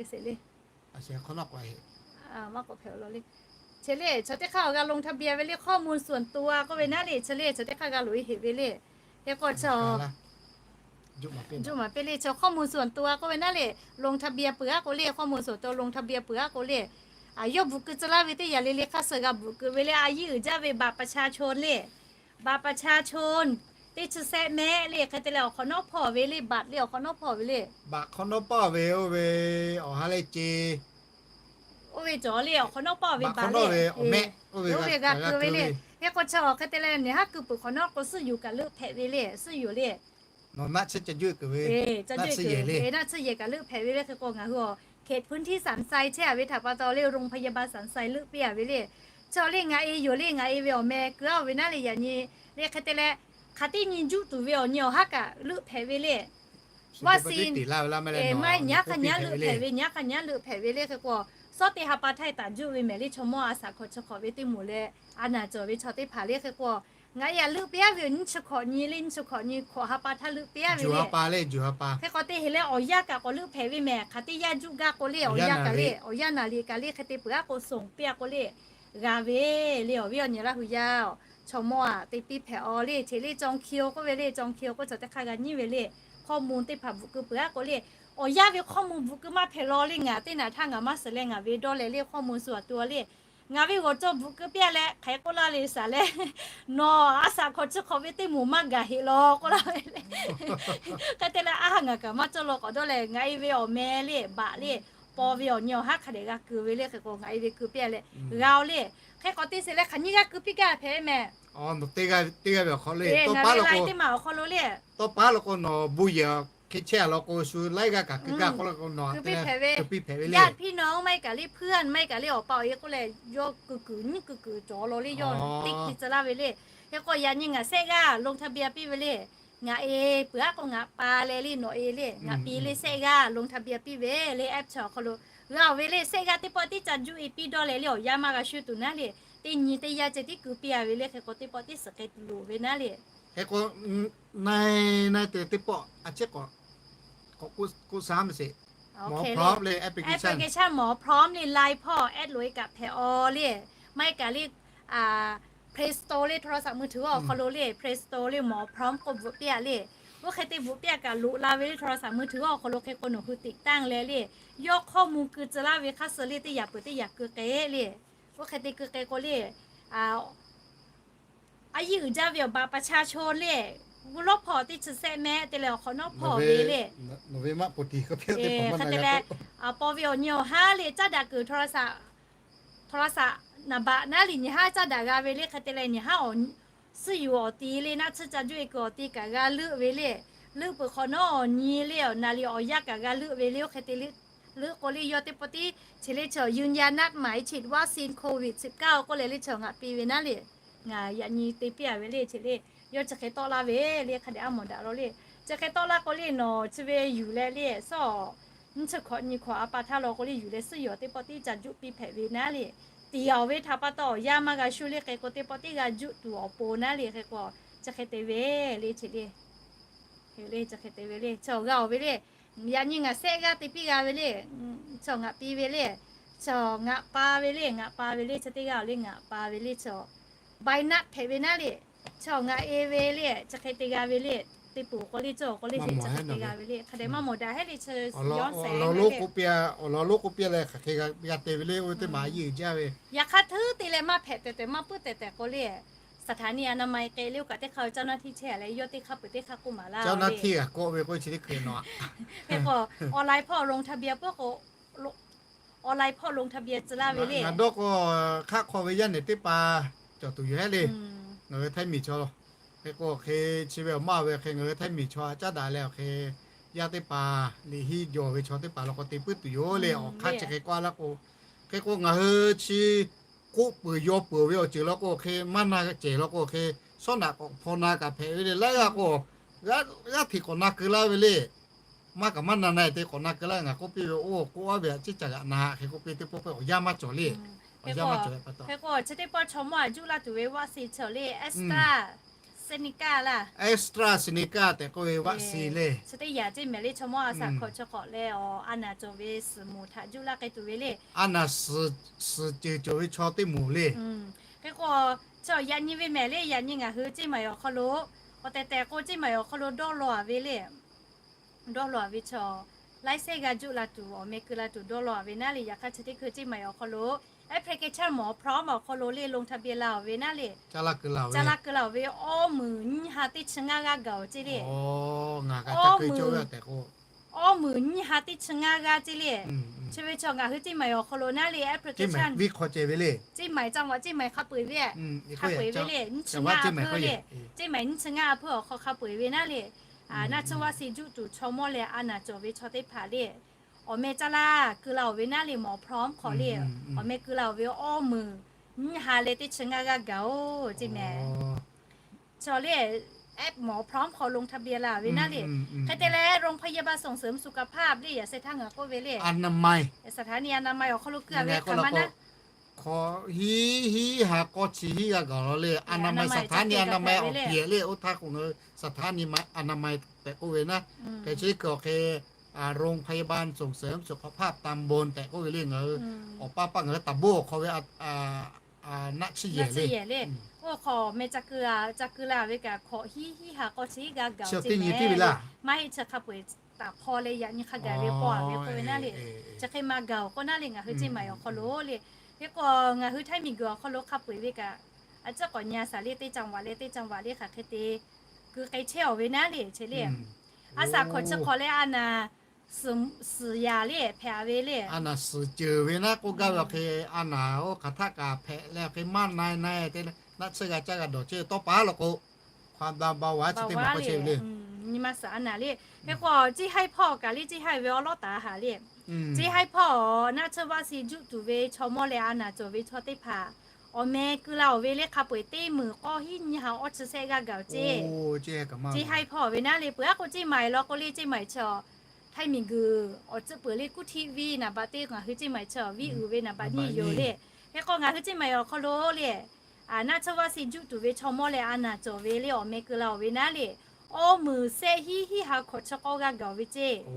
sheˍ le. Chi le chaw teˇ hk'aˇ g'a ลงทะเบียน ve le, ข้อมูลส่วนตัว k'oˆ ve naˉ le, chi le chaw teˇ hk'aˇ g'a loꞈ-e heꞈ ve le. Hk'e k'o chaw juˇ maˍ piˇ le, chaw ข้อมูลส่วนตัว k'oˆ ve naˉ le, ลงทะเบียน peuˬ-a k'o le, ข้อมูลส่วนตัว ลงทะเบียน peuˬ-a k'o le. Yawˇ bvuhꞈ keu tcuh laˇ ve teˇ yanˇ le le hk'aˇ suh g'a bvuhꞈ keu ve le, a yiˇ uiˍ jaˇ ve บัตรประชาชน le, บัตรประชาชน teˇ chi sehˆ mehˆ le, hk'e te leh awˬ hk'awꞈ nawˉ hpawˇ ve le, บัตร le awˬ hk'awꞈ nawˉ hpawˇ ve le. บัตร hk'awꞈ nawˉ pawˇ ve oˇ ve awˬ ha leh ce. Oˇ ve cawˬ le, awˬ hk'awꞈ nawˉ pawˇ ve บัตร le, oˇ ve g'a keu ve le. Hk'e k'o chaw hk'e te leh nyi haˉ keu peuˬ hk'awꞈ nawˉ k'o, suhˉ yoˬ kaꞈ leuˆ hpehꞈ ve le, suhˉ yoˬ le. Nawˬ naˆ tsuhˇ ca juˇ keu ve, naˆ tsuhˇ yehˬ le, naˆ tsuhˇ yehˬ kaꞈ leuˆ hpehꞈ ve le. Hk'e k'o ngaˬ hui awˬ เขตพื้นที่ สันทราย chehˇ-a ve htaꞈ pa taw le, โรงพยาบาลสันทราย leuˆ piˇ-a ve le. Chaw le ngaˬ e yoˬ le, ngaˬ e ve awˬ meh keu-a ve naˉ le, yaꞈ nyi le hk'e te leh, hk'aˬ teˇ nyi juˆ tuˬ ve awˬ nyi awˬ haˉ kaꞈ leuˆ hpehꞈ ve le. Vaccine maˇ nyi haˉ hk'a nyi haˉ leuˆ hpehꞈ ve, nyi haˉ hk'a nyi haˉ leuˆ hpehꞈ ve le. Hk'e k'o, shawˉ teˇ ha pa htaˇ taˍ juˆ ve mehˍ le, chaw mawˇ a shaꞈ hkawꞈ chi hk'awꞈ ve teˇ moˍ leh a naˍ cawˬ ve chaw teˇ hpaˍ le. Hk'e k'o, ngaˬ e yaꞈ leuˆ piˇ-a ve awˬ nyi chi hk'awꞈ nyi le, nyi chi hk'awꞈ nyi hk'awꞈ ha pa htaˇ leuˆ piˇ-a ve le. Hk'e k'o te heˍ leh awˬ yanˇ kaꞈ k'awꞈ leuˆ hpehꞈ ve mehˍ. Hk'aˬ teˇ yanˇ juˆ gaˇ k'o le, awˬ yanˇ kaꞈ le, awˬ yanˇ naˍ liꞈ kaꞈ le, hk'e te peuˬ-a k'o, ส่ง piˇ-a k'o le, g'a ve le. Awˬ viˉ awˬ nyi Laˇ hu yaˇ-oˬ, chaw mawˇ-a te piˇ hpehꞈ-aw le. Cheˬ le จองคิว k'oˆ ve le, จองคิว k'o chaw teˇ hk'aˇ g'a nyi ve le. ข้อมูล teˇ hpaˍ bvuhꞈ keu peuˬ-a k'o le, awˬ yanˇ ve ข้อมูล bvuhꞈ keu maˇ hpehꞈ law le. Ngaˬ teˇ naꞈ htaˇ ngaˬ maˇ suhˍ leh ngaˬ ve dawˇ leh le, ข้อมูล ส่วนตัว le, ngaˬ ve g'awˬ cawˬ bvuhꞈ keu piˇ-a leh hk'aˬ hk'e k'oˆ laˇ le shaˍ leh, nawˬ a shaꞈ hkawꞈ chi hk'awꞈ ve teˇ moˍ maˇ gaˬ heˆ law k'oˆ laˇ ve le. Hk'e te leh a ha ngaˬ kaꞈ maˇ cawˇ law k'awꞈ dawˇ leh, ngaˬ e ve awˬ meh le, บัตร le, paw ve awˬ nyi awˬ haˉ hk'a dehꞈ g'a keu ve le. Hk'e k'o ngaˬ e ve keu piˇ-a leh g'a-o le. Hk'e k'o te sheˍ leh hk'aˬ nyi g'a keu piˇ gaˇ hpehꞈ ve mehˍ. Ngaˬ ve lai teˇ maˬ awˬ hk'aw lo le, tawˇ pa law k'o nawˬ bon yehˬ hk'e chehˇ-a law k'o, shu laiˉ g'aˇ kaꞈ keu gaˇ k'oˆ law k'o, nawˬ keu piˇ hpehꞈ ve. Yaˇ hpiˇ nawˬ maˇ heˆ kaꞈ le, เพื่อน maˇ heˆ kaꞈ le, awˬ pa awˬ e k'oˆ leh yawˇ keu kuiˬ nyiˉ keu kuiˬ cawˬ law le, yawˇ teˇ hkiˬ tcuh laˇ ve le. Hk'e k'o yaꞈ nyi ngaˬ sehˆ g'aˇ ลงทะเบียน piˇ ve le. Ngaˬ e peuˬ-a k'o ngaˬ pa leh le, nawˬ e le, ngaˬ pi le, sehˆ g'aˇ ลงทะเบียน piˇ ve le. App chi awˬ hk'aw lo g'a-oˬ ve le. Sehˆ g'aˇ teˇ pawˆ tiˉ ca juˆ e piˇ dawˇ leh le, awˬ yanˇ maˇ g'a shu tuˬ naˉ le. Teˇ nyi teˇ yanˇ ceh tiˉ keu piˇ-a ve le. Hk'e k'o teˇ pawˆ tiˉ suhˍ k'ai tuˬ loˍ ve naˉ le. Hk'e k'o, na na te teˇ pawˆ a ciˉ k'awꞈ k'oˆ sha mehˍ sheˍ. Application หมอพร้อม le, Android kaꞈ hpehꞈ-aw le. Maˇ heˆ kaꞈ le, Play Store le, โทรศัพท์มือถือ awˬ hk'aw lo le, Play Store le, หมอพร้อม k'oˆ bvuhꞈ piˇ-a le. Oˇ hhk'e te bvuhꞈ piˇ-a kaꞈ loꞈ la ve le, โทรศัพท์มือถือ awˬ hk'aw lo. Hk'e k'o nawˬ hui ติดตั้ง leh le, yawˇ ข้อมูล keu tcuh laˇ ve hk'aˇ suh le teˇ yaꞈ peuˬ teˇ yaꞈ keu k'ai le. Oˇ hk'e te keu k'ai k'o le, a yiˇ uiˍ jaˇ ve awˬ บัตรประชาชน le, g'uˇ lawˉ hpawˇ teˇ chi sehˆ mehˆ te leh awˬ hk'awꞈ nawˉ hpawˇ ve le. Hk'e te leh, paw ve awˬ nyi awˬ haˉ le caˉ daꞈ kuiˬ โทรศัพท์ นามบัตร naˉ le nyi haˉ caˉ daꞈ g'a ve le. Hk'e te leh nyi haˉ awˬ suhˉ yoˬ awˬ ti le, naˆ tsuhˇ ca juˆ e kuiˬ awˬ ti kaꞈ g'a leuˆ ve le. Leuˆ peuˬ hk'awꞈ nawˉ awˬ nyi le, awˬ naˍ liꞈ awˬ yanˇ kaꞈ g'a leuˆ ve le. Oˇ hk'e te leuˆ k'o le, yawˇ teˇ pawˆ tiˉ chi le chaw ยืนยันนัดหมายฉีดวัคซีนโควิดสิบเก้า k'oˆ leh le, chaw ngaˬ pi ve naˉ le. Ngaˬ yaꞈ nyi te piˇ-a ve le. Chi le, yawˇ chi hk'e tawˆ laˇ ve le, hk'a dehꞈ a mawˬ daꞈ law le. Chi hk'e tawˆ laˇ k'o le, nawˬ chi ve yuˬ leh le, suhˉ nyiˇ chi hkawꞈ nyi hkawꞈ a pa htaˇ law k'o le, yuˬ leh suhˉ yoˬ teˇ pawˆ tiˉ ca juˆ piˇ hpehꞈ ve naˉ le. Tiˍ awˬ ve htaꞈ pa taw awˬ yanˇ maˇ g'a shu le. Hk'e k'o teˇ pawˆ tiˉ g'a juˆ tuˬ awˬ pon naˉ le. Hk'e k'o chi hk'e te ve le, chi le, chi hk'e te ve le, chaw g'a-oˬ ve le. Yaꞈ nyi ngaˬ sehˆ g'aˇ te piˇ g'a ve le. Chaw ngaˬ pi ve le, chaw ngaˬ pa ve le, ngaˬ pa ve le, chi teˇ g'aˇ-oˬ le, ngaˬ pa ve le. Chaw ใบนัด hpehꞈ ve naˉ le, chaw ngaˬ e ve le, chi hk'e te g'a ve le. Teˇ peuˬ k'o le cawˬ k'o le, hk'e g'a ve le, hk'a dehꞈ maˇ mawˬ daꞈ heˆ le chi, awˬ lawn lonˉ k'oˆ piˇ, awˬ lawn lonˉ k'oˆ piˇ leh hk'aˬ hk'e g'a te ve le, oˇ ve teˇ maˬ a yeˇ uiˍ jaˇ ve. Yaꞈ hk'aˇ hteuˉ te leh maˇ hpehꞈ tehˬ tehˬ maˇ puiˉ tehˬ tehˬ k'o le, สถานีอนามัย k'e le oˇ kaꞈ teˇ hk'aˇ เจ้าหน้าที่ chehˇ leh yawˇ teˇ hk'aˇ peuˬ teˇ hk'aˇ k'oˆ maˍ laˇ. เจ้าหน้าที่ kaꞈ kawˆ ve k'o chi teˇ hk'e naw. Hk'e k'o online hpawˇ ลงทะเบียน peuˬ k'o, online hpawˇ ลงทะเบียน tcuh laˇ ve le. Ngaˬ dawˇ k'o, hk'aˆ hk'aw ve yaˇ nehˬ teˇ hpaˍ cawˬ tuˬ yoˬ hehˉ le. Ngaˬ hui Htaiˇ miˬ chaw hk'e k'o hk'e chi ve awˬ maˇ ve hk'e ngaˬ hui Htaiˇ miˬ chaw a caˉ daꞈ leh awˬ hk'e yaˇ teˇ hpaˍ liꞈ hiˉ jawˬ ve chaw teˇ hpaˍ law k'o te puiˉ tuˬ yoˬ le. Awˬ hk'aˇ chi hk'e k'oˆ laˇ k'o, hk'e k'o ngaˬ hui chi k'oˆ peuˬ yaw peuˬ ve awˬ ceuˬ law k'o hk'e maˇ na cehˬ law k'o hk'e, shawˉ naꞈ k'awꞈ hpaw na kaꞈ hpehꞈ ve le. Laiˉ g'aˇ k'o, g'aˇ hteꞈ k'awꞈ na keu laˇ ve le. Maˇ kaꞈ maˇ na na te k'awꞈ na keu laˇ ve ngaˬ k'oˆ piˇ ve, oˇ k'oˆ a ve a ciˉ ca g'aꞈ na hk'e k'oˆ piˇ teˇ pawˆ peuˬ awˬ yanˇ maˇ cawˬ le. Awˬ yanˇ maˇ cawˬ pa taw. Hk'e k'o chi teˇ pawˆ chaw mawˇ a juˇ laˇ tuˬ ve vaccine chi le, AstraZeneca laˇ. AstraZeneca tehꞈ k'oˆ ve vaccine le. Chi teˇ yanˇ ceˇ mehˍ le, chaw mawˇ a shaꞈ hkawꞈ chi hk'awꞈ leh awˬ a naˍ cawˬ ve suhˍ moˍ htaꞈ juˇ laˇ k'ai tuˬ ve le. A naˍ suhˍ ceuˬ cawˬ ve chaw teˇ moˍ le. Hk'e k'o, chi yaꞈ nyi ve mehˍ le, yaꞈ nyi ngaˬ hui ceˇ maˬ awˬ hk'aw lo, awˬ tehˬ tehˬ k'o ceˇ maˬ awˬ hk'aw lo dawˇ law a ve le. Dawˇ law a ve chaw, laiˉ sehˉ g'a juˆ la tuˬ awˬ meh keu la tuˬ dawˇ law a ve naˉ le. Yaꞈ hk'aˇ chi teˇ hkui ceˇ maˬ awˬ hk'aw lo application mawˬ พร้อม awˬ hk'aw lo le ลงทะเบียน la a ve naˉ le. Ca la keu la ve awˬ meh keu la ve awˬ meuˍ nyiˇ ha teˇ chi ngaˇ g'aˇ gaˬ awˬ ceˇ le. Awˬ meuˍ nyiˇ ha teˇ chi ngaˇ g'aˇ ceˇ le. Chi ve chaw ngaˬ hui ceˇ maˬ awˬ hk'aw lo naˉ le application ve hk'aw ceh ve le. Ceˇ maˬ จังหวัด ceˇ maˬ hk'a peu-eˬ ve, hk'a peu-eˬ ve le, nyiˇ chi ngaˇ a hpeuˇ le. Ceˇ maˬ nyiˇ chi ngaˇ a hpeuˇ awˬ hk'aw hk'a peu-eˬ ve naˉ le. Naˆ tsuhˇ vaˇ si juˆ tuˬ chaw mawˇ leh a naˍ cawˬ ve chaw teˇ hpaˍ le, awˬ meh caˇ laˇ keu la awˬ ve naˉ le, mawˬ พร้อม hk'awꞈ le, awˬ meh keu la awˬ ve awˬ meuˍ nyiˇ ha leh teˇ chi ngaˇ g'aˇ gaˬ oˬ ceˇ mehˍ. Chaw le, app mawˬ พร้อม hk'aw ลงทะเบียน la ve naˉ le. Hk'e te leh โรงพยาบาลส่งเสริมสุขภาพ le yaꞈ sheh htaˇ ngaˬ k'oˆ ve le, สถานีอนามัย awˬ hk'aw lo keu a ve hk'aˬ ma naˉ. Hk'awꞈ hiˉ hiˉ ha k'awˇ chi hiˉ g'a gaˬ law le. อนามัย สถานีอนามัย awˬ piˍ le, oˇ htaˇ k'o ngaˬ hui สถานีอนามัย tehꞈ k'oˆ ve naˉ. Hk'e chi hkui awˬ hk'e โรงพยาบาลส่งเสริมสุขภาพตำบล tehꞈ k'oˆ ve le. Ngaˬ hui awˬ paˇ paˆ ngaˬ hui taˍ boˇ awˬ hk'aw ve naˆ tsuhˇ yehˬ le. Oˇ hk'awꞈ meh ca keu la ve kaꞈ hk'awꞈ hiˉ hiˉ ha k'awˇ chi hiˉ g'a gaˬ awˬ ceˇ mehˍ le. Maˇ heˆ chi hk'a peu-eˬ taˍ hk'aw leh yaꞈ nyi hk'a gaˬ ve paw a ve k'oˆ ve naˉ le. Chi hk'e ma gaˬ awˬ k'oˆ naˉ le ngaˬ hui ceˇ maˬ awˬ hk'aw lo le. Hk'e k'o ngaˬ hui Htaiˇ miˬ guiˬ awˬ hk'aw lo hk'a peu-eˬ ve kaꞈ, a ciˉ k'awꞈ nyi a shaˍ le teˇ จังหวัด le teˇ จังหวัด le hk'aˬ hk'e te keu k'ai chehˇ awˬ ve naˉ le chi le. A shaˍ hk'awꞈ chi hk'awꞈ leh a naˍ suhˍ yaˍ le hpehꞈ ve le. A naˍ suhˍ ceuˬ ve naˉ k'oˆ gaˇ ve awˬ hk'e, a naˍ oˇ hk'aˬ htaˆ kaꞈ hpehꞈ leh awˬ hk'e maˇ na na te naˆ tsuhˇ g'a caˇ g'a dawˬ chehˇ ve tawˇ pa law k'o, hk'a da ba wa chi teˇ maˬ k'awꞈ chehˇ ve le. Nyi ma suhˍ a naˍ le. Hk'e k'o ceˇ haiˇ hpawˇ kaꞈ le, ceˇ haiˇ ve awˉ lawˉ taˍ a haˍ le. Ceˇ haiˇ hpawˇ naˆ tsuhˇ vaˇ si juˆ tuˬ ve chaw mawˇ leh a naˍ cawˬ ve chaw teˇ hpaˍ awˬ meh keu la awˬ ve le hk'a peu-eˬ teˇ meuˬ k'awˇ hiˉ nyiˇ ha awˇ chi sehˆ g'aˇ gaˬ awˬ ceˇ. Ceˇ haiˇ hpawˇ ve naˉ le peuˬ a k'o ceˇ maˬ lawˬ k'o le ceˇ maˬ chaw Htaiˇ miˬ guiˬ awˬ tcuhˆ peuˬ le kuˇ htiˆ viˇ naˍ baꞈ teˇ ngaˬ hui ceˇ maˬ chaw viˇ uiˍ ve naˍ baꞈ nyiˇ yoˬ le. Hk'e k'o ngaˬ hui ceˇ maˬ awˬ hk'aw lo le, naˆ tsuhˇ vaˇ si juˆ tuˬ ve chaw mawˇ leh a naˍ cawˬ ve le awˬ meh keu la awˬ ve naˉ le, awˇ meuˍ sehˆ hiˉ hiˉ ha hk'awꞈ chi k'awˇ g'aˇ gaˬ awˬ ve ceˇ.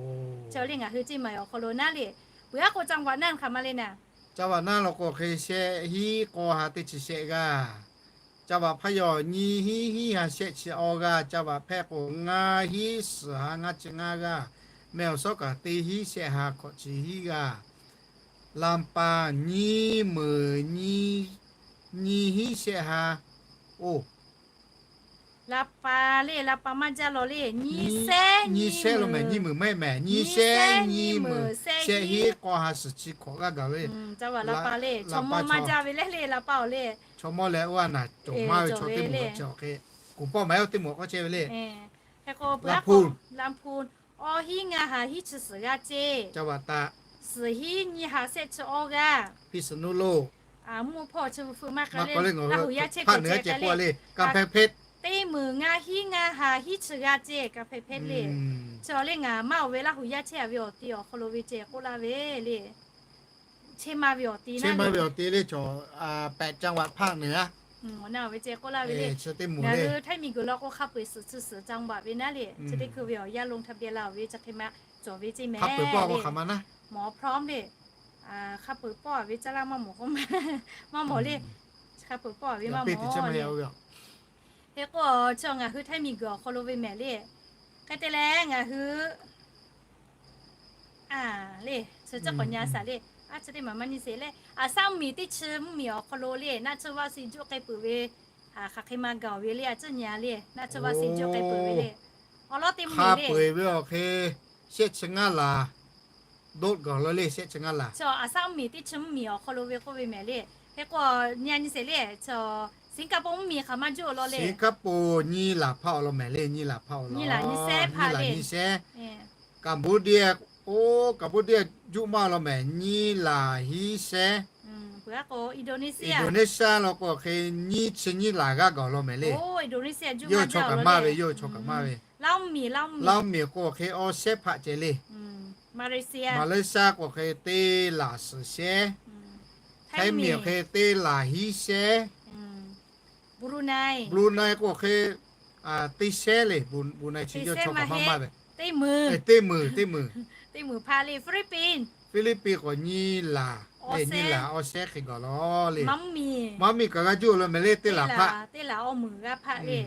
Chaw le ngaˬ hui ceˇ maˬ awˬ hk'aw lo naˉ le, peuˬ a k'o จังหวัด naˆ hk'aˬ ma le naˉ. จังหวัด naˉ law k'o hk'e sehˆ hiˉ k'awˇ ha teˇ chi shehˆ g'aˇ. จังหวัด hpaˇ yaw nyiˇ hiˉ hiˉ ha shehˆ chi awˇ g'aˇ. จังหวัด hpehˇ k'o ngaˇ hiˉ suhˍ ha ngaˇ chi ngaˇ g'aˇ. Meh awˬ suhˉ kaꞈ teˇ hiˉ shehˆ ha hk'awꞈ chi hiˉ g'aˇ. Lampa nyiˇ meuˍ nyiˇ hiˉ shehˆ ha. Oˇ, Lampa le, Lampa maˇ jaˇ law le, nyiˇ sehˆ nyiˇ meuˍ, nyiˇ sehˆ nyiˇ meuˍ sehˆ hiˉ k'awˇ ha suhˍ chi hk'awꞈ g'aˇ gaˬ ve. Lampa le, chaw mawˇ maˇ jaˇ ve le le Lampa awˬ le. Chaw mawˇ leh oˇ a naˍ cawˬ maˇ ve chaw teˇ moˍ chi awˬ hk'e, kuˬ pawˆ maˍ yaˇ teˇ moˍ k'awꞈ chehˇ ve le. Hk'e k'o peuˬ a k'o Lampu, Lampu, awˇ hiˉ ngaˇ ha hiˉ chi suhˍ g'aˇ ceˇ. Suhˍ hiˉ nyiˇ ha shehˆ chi awˇ g'aˇ. Mvuhˇ hpawˇ chi fuiˍ maˇ k'ai le, Laˇ huˍ yaˇ chehˇ kuiˬ ceh k'ai le, teˇ meuˍ ngaˇ hiˉ ngaˇ ha hiˉ chi g'aˇ ceˇ, ka hpehˇ hpehˇ le. Chi awˬ le ngaˬ maˇ oˬ ve Laˇ huˍ yaˇ chehˇ a ve awˬ te awˬ hk'aw lo ve ceh k'oˆ laˇ ve le. Chehˇ maˇ ve awˬ te le, แปดจังหวัดภาคเหนือ na ve ceh k'oˆ laˇ ve le. Ngaˬ hui Htaiˇ miˬ guiˬ law k'o hk'a peu-eˬ suhˍ chi suhˍ จังหวัด ve naˉ le. Chi teˇ hkui ve awˬ yanˇ ลงทะเบียน la ve chi hk'e ma cawˬ ve ceˇ mehˍ. พร้อม le. Hk'a peu-eˬ pawˆ a ve caˇ laˇ maˇ mawˬ k'o, maˇ mawˬ le. Hk'a peu-eˬ pawˆ a ve maˇ mawˬ le. Hk'e k'o, chi ngaˬ hui Htaiˇ miˬ guiˬ awˬ hk'aw lo ve mehˍ le. Hk'e te leh ngaˬ hui le, chi cawˇ k'awꞈ nyi a shaˍ le. A chi teˇ maˬ maˇ nyi sheˍ le. Aˍ saˉ mvuhˇ miˬ teˇ chi mvuhˇ miˬ awˬ hk'aw lo le, naˆ tsuhˇ vaˆ suh juˆ k'ai peuˬ ve, hk'aˬ hk'e ma gaˬ ve le, a ciˉ nyi a le, naˆ tsuhˇ vaˆ suh juˆ k'ai peuˬ ve le. Awˬ lawn teˇ mvuhˇ miˬ le, hk'a peu-eˬ ve awˬ hk'e shehˆ chi ngaˇ laˬ, dawˆ gaˬ law le, shehˆ chi ngaˇ laˬ. Aˍ saˉ mvuhˇ miˬ teˇ chi mvuhˇ miˬ awˬ hk'aw lo ve k'oˆ ve mehˍ le. Hk'e k'o, nyi a nyi sheˍ le, Singapore mvuhˇ miˬ hk'aˬ maˇ juˆ law le. Singapore nyiˇ laˬ hpaˆ awˬ lawn mehˍ le, nyiˇ laˬ hpaˆ awˬ lawn. Nyiˇ laˬ nyiˇ shehˉ hpaˆ le. Cambodia, oˇ Cambodia juˆ maˇ law mehˍ, nyiˇ laˬ hiˉ shehˉ. Indonesia law k'o hk'e nyiˇ chi nyiˇ laˬ g'aˇ gaˬ law mehˍ le. Yawˇ chaw kaꞈ maˇ ve, yawˇ chaw kaꞈ maˇ ve. Laˇ mvuhˇ miˬ k'o hk'e awˇ shehˉ hpaˆ ceh le. Malaysia k'o hk'e teˇ laˬ suhˍ shehˉ. Htaiˇ miˬ hk'e teˇ laˬ hiˉ shehˉ. Brunei k'o hk'e teˇ shehˉ le, Brunei chi yawˇ chaw kaꞈ maˇ maˇ ve. Teˇ meunˍ, teˇ meunˍ, teˇ meunˍ. Teˇ meunˍ hpaˆ le. Philippines, Philippines k'o nyiˇ laˬ, nyiˇ laˬ awˇ shehˉ hk'e gaˬ law le. Maˇ mvuhˇ miˬ kaꞈ g'a juˆ law mehˍ le, teˇ laˬ hpaˆ, teˇ laˬ awˇ meunˍ g'aˇ hpaˆ le.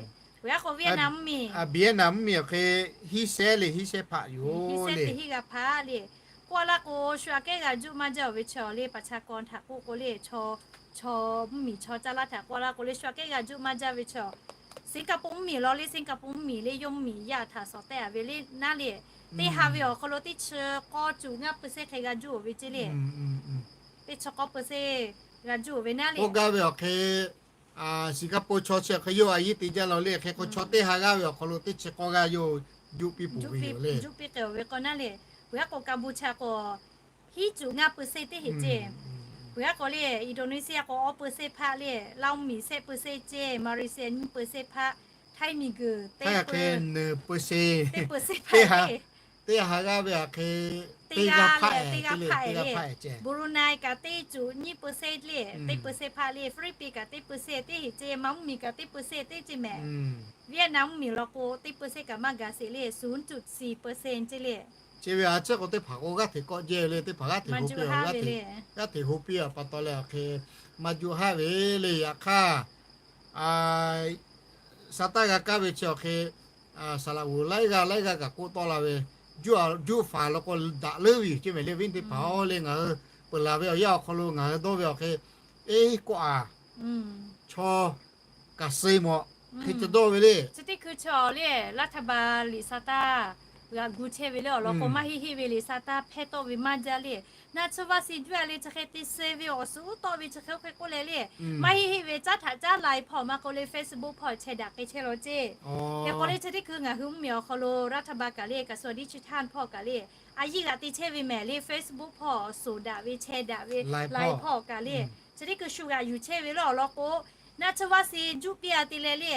Vietnam mvuhˇ miˬ, Vietnam mvuhˇ miˬ hk'e hiˉ shehˉ le, hiˉ shehˉ hpaˆ yoˬ le. Hiˉ shehˉ teˇ hiˉ g'aˇ hpaˆ le. K'oˆ laˇ k'o, shu aꞈ kehˉ g'a juˆ maˇ jaˇ ve chaw le, ประชากร htaꞈ k'oˆ k'o le, chaw, chaw mvuhˇ miˬ chaw caˇ laˇ htaꞈ k'oˆ laˇ k'o le, shu aꞈ kehˉ g'a juˆ maˇ jaˇ ve chaw, Singapore mvuhˇ miˬ law le, Singapore mvuhˇ miˬ le, yawˇ mvuhˇ miˬ yaˇ htaꞈ shawˍ tehˆ a ve le naˉ le. Teˇ ha ve awˬ hk'aw lo teˇ chi k'awˇ cuˬ ngaˇ เปอร์เซ็นต์ hk'e g'a juˆ oˬ ve ce le. Teˇ chi k'awˇ เปอร์เซ็นต์ g'a juˆ oˬ ve naˉ le. K'oˆ gaˇ ve awˬ hk'e Singapore chaw chi hk'e yawˇ a yiˉ te jaˇ law le. Hk'e k'o chaw teˇ ha g'aˇ ve awˬ hk'aw lo teˇ chi k'awˇ g'aˇ yawˇ juˆ piˇ peuˬ ve yoˬ le. Juˆ piˇ k'ai oˬ ve k'o naˉ le. Peuˬ aˉ k'o Cambodia k'o hiˉ cuˬ ngaˇ เปอร์เซ็นต์ teˇ heꞈ ce. Peuˬ aˉ k'o le, Indonesia k'o awˇ เปอร์เซ็นต์ hpaˆ le, Laˇ mvuhˇ miˬ shehˆ เปอร์เซ็นต์ ce, Malaysia nyiˇ เปอร์เซ็นต์ hpaˆ, Htaiˇ miˬ guiˬ teˇ เปอร์เซ็นต์ teˇ เปอร์เซ็นต์ hpaˆ le. Teˇ ha g'aˇ ve aꞈ hk'e teˇ g'aˇ hpaˆ, teˇ g'aˇ hpaˆ e le. Brunei kaꞈ teˇ cuˬ nyiˇ เปอร์เซ็นต์ le, teˇ เปอร์เซ็นต์ hpaˆ le. Philippines kaꞈ teˇ เปอร์เซ็นต์ teˇ heꞈ ce, Maˇ mvuhˇ miˬ kaꞈ teˇ เปอร์เซ็นต์ teˇ ce mehˍ. Vietnam mvuhˇ miˬ law k'o teˇ เปอร์เซ็นต์ kaꞈ maˇ gaˬ sheˍ le, ศูนย์จุดสี่เปอร์เซ็นต์ ce le. Chi ve a ciˉ k'o teˇ hpaˍ k'o g'aˇ hteꞈ kawˆ jehˇ le, teˇ hpaˍ g'aˇ hteꞈ hu piˇ, g'aˇ hteꞈ hu piˇ a pa taw leh awˬ hk'e maˇ juˆ haˆ ve le. Yaꞈ hk'aˇ, sa taˇ g'a kaˇ ve chi awˬ hk'e, saˍ laꞈ g'oˍ laiˉ g'aˇ laiˉ g'aˇ kaꞈ k'oˆ tawˆ la ve, juˆ faˍ law k'o daꞈ leuˉ ve yoˬ ce mehˍ le. Viˉ teˇ hpaˍ-oˬ le, ngaˬ hui peuˬ laˬ ve awˬ yanˇ awˬ hk'aw lo ngaˬ hui dawˇ ve awˬ hk'e, eˇ k'oˆ a, chaw kaꞈ suh mawꞈ hk'e te dawˇ ve le. Chi teˇ hkui chaw le, รัฐบาล liꞈ sa taˇ g'aꞈ gu chehˇ ve le awˬ lawn k'o, maˇ heˆ heˆ ve liꞈ sa taˇ hpehˇ tawˆ ve maˇ jaˇ le. Naˆ tsuhˇ vaˆ suh juˆ a le chi hk'e te suh ve awˬ suhˍ uˉ tawˆ ve chi hk'e oˇ hk'e k'oˆ leh le, maˇ heˆ heˆ ve caˉ htaꞈ caˉ lai hpawˇ maˇ k'oˆ le, Facebook hpawˇ chehˇ daꞈ k'ai chehˇ law ce. Hk'e k'o le chi teˇ hkui ngaˬ hui mvuhˇ miˬ awˬ hk'aw lo รัฐบาล kaꞈ le, กระทรวงดิจิทัล hpawˇ kaꞈ le, a yiˇ g'aꞈ te chehˇ ve mehˍ le, Facebook hpawˇ suhˍ daꞈ ve chehˇ daꞈ ve, lai hpawˇ kaꞈ le, chi teˇ hkui shu g'aꞈ yuˬ chehˇ ve le awˬ lawn k'o, naˆ tsuhˇ vaˆ suh juˆ piˇ a te leh le,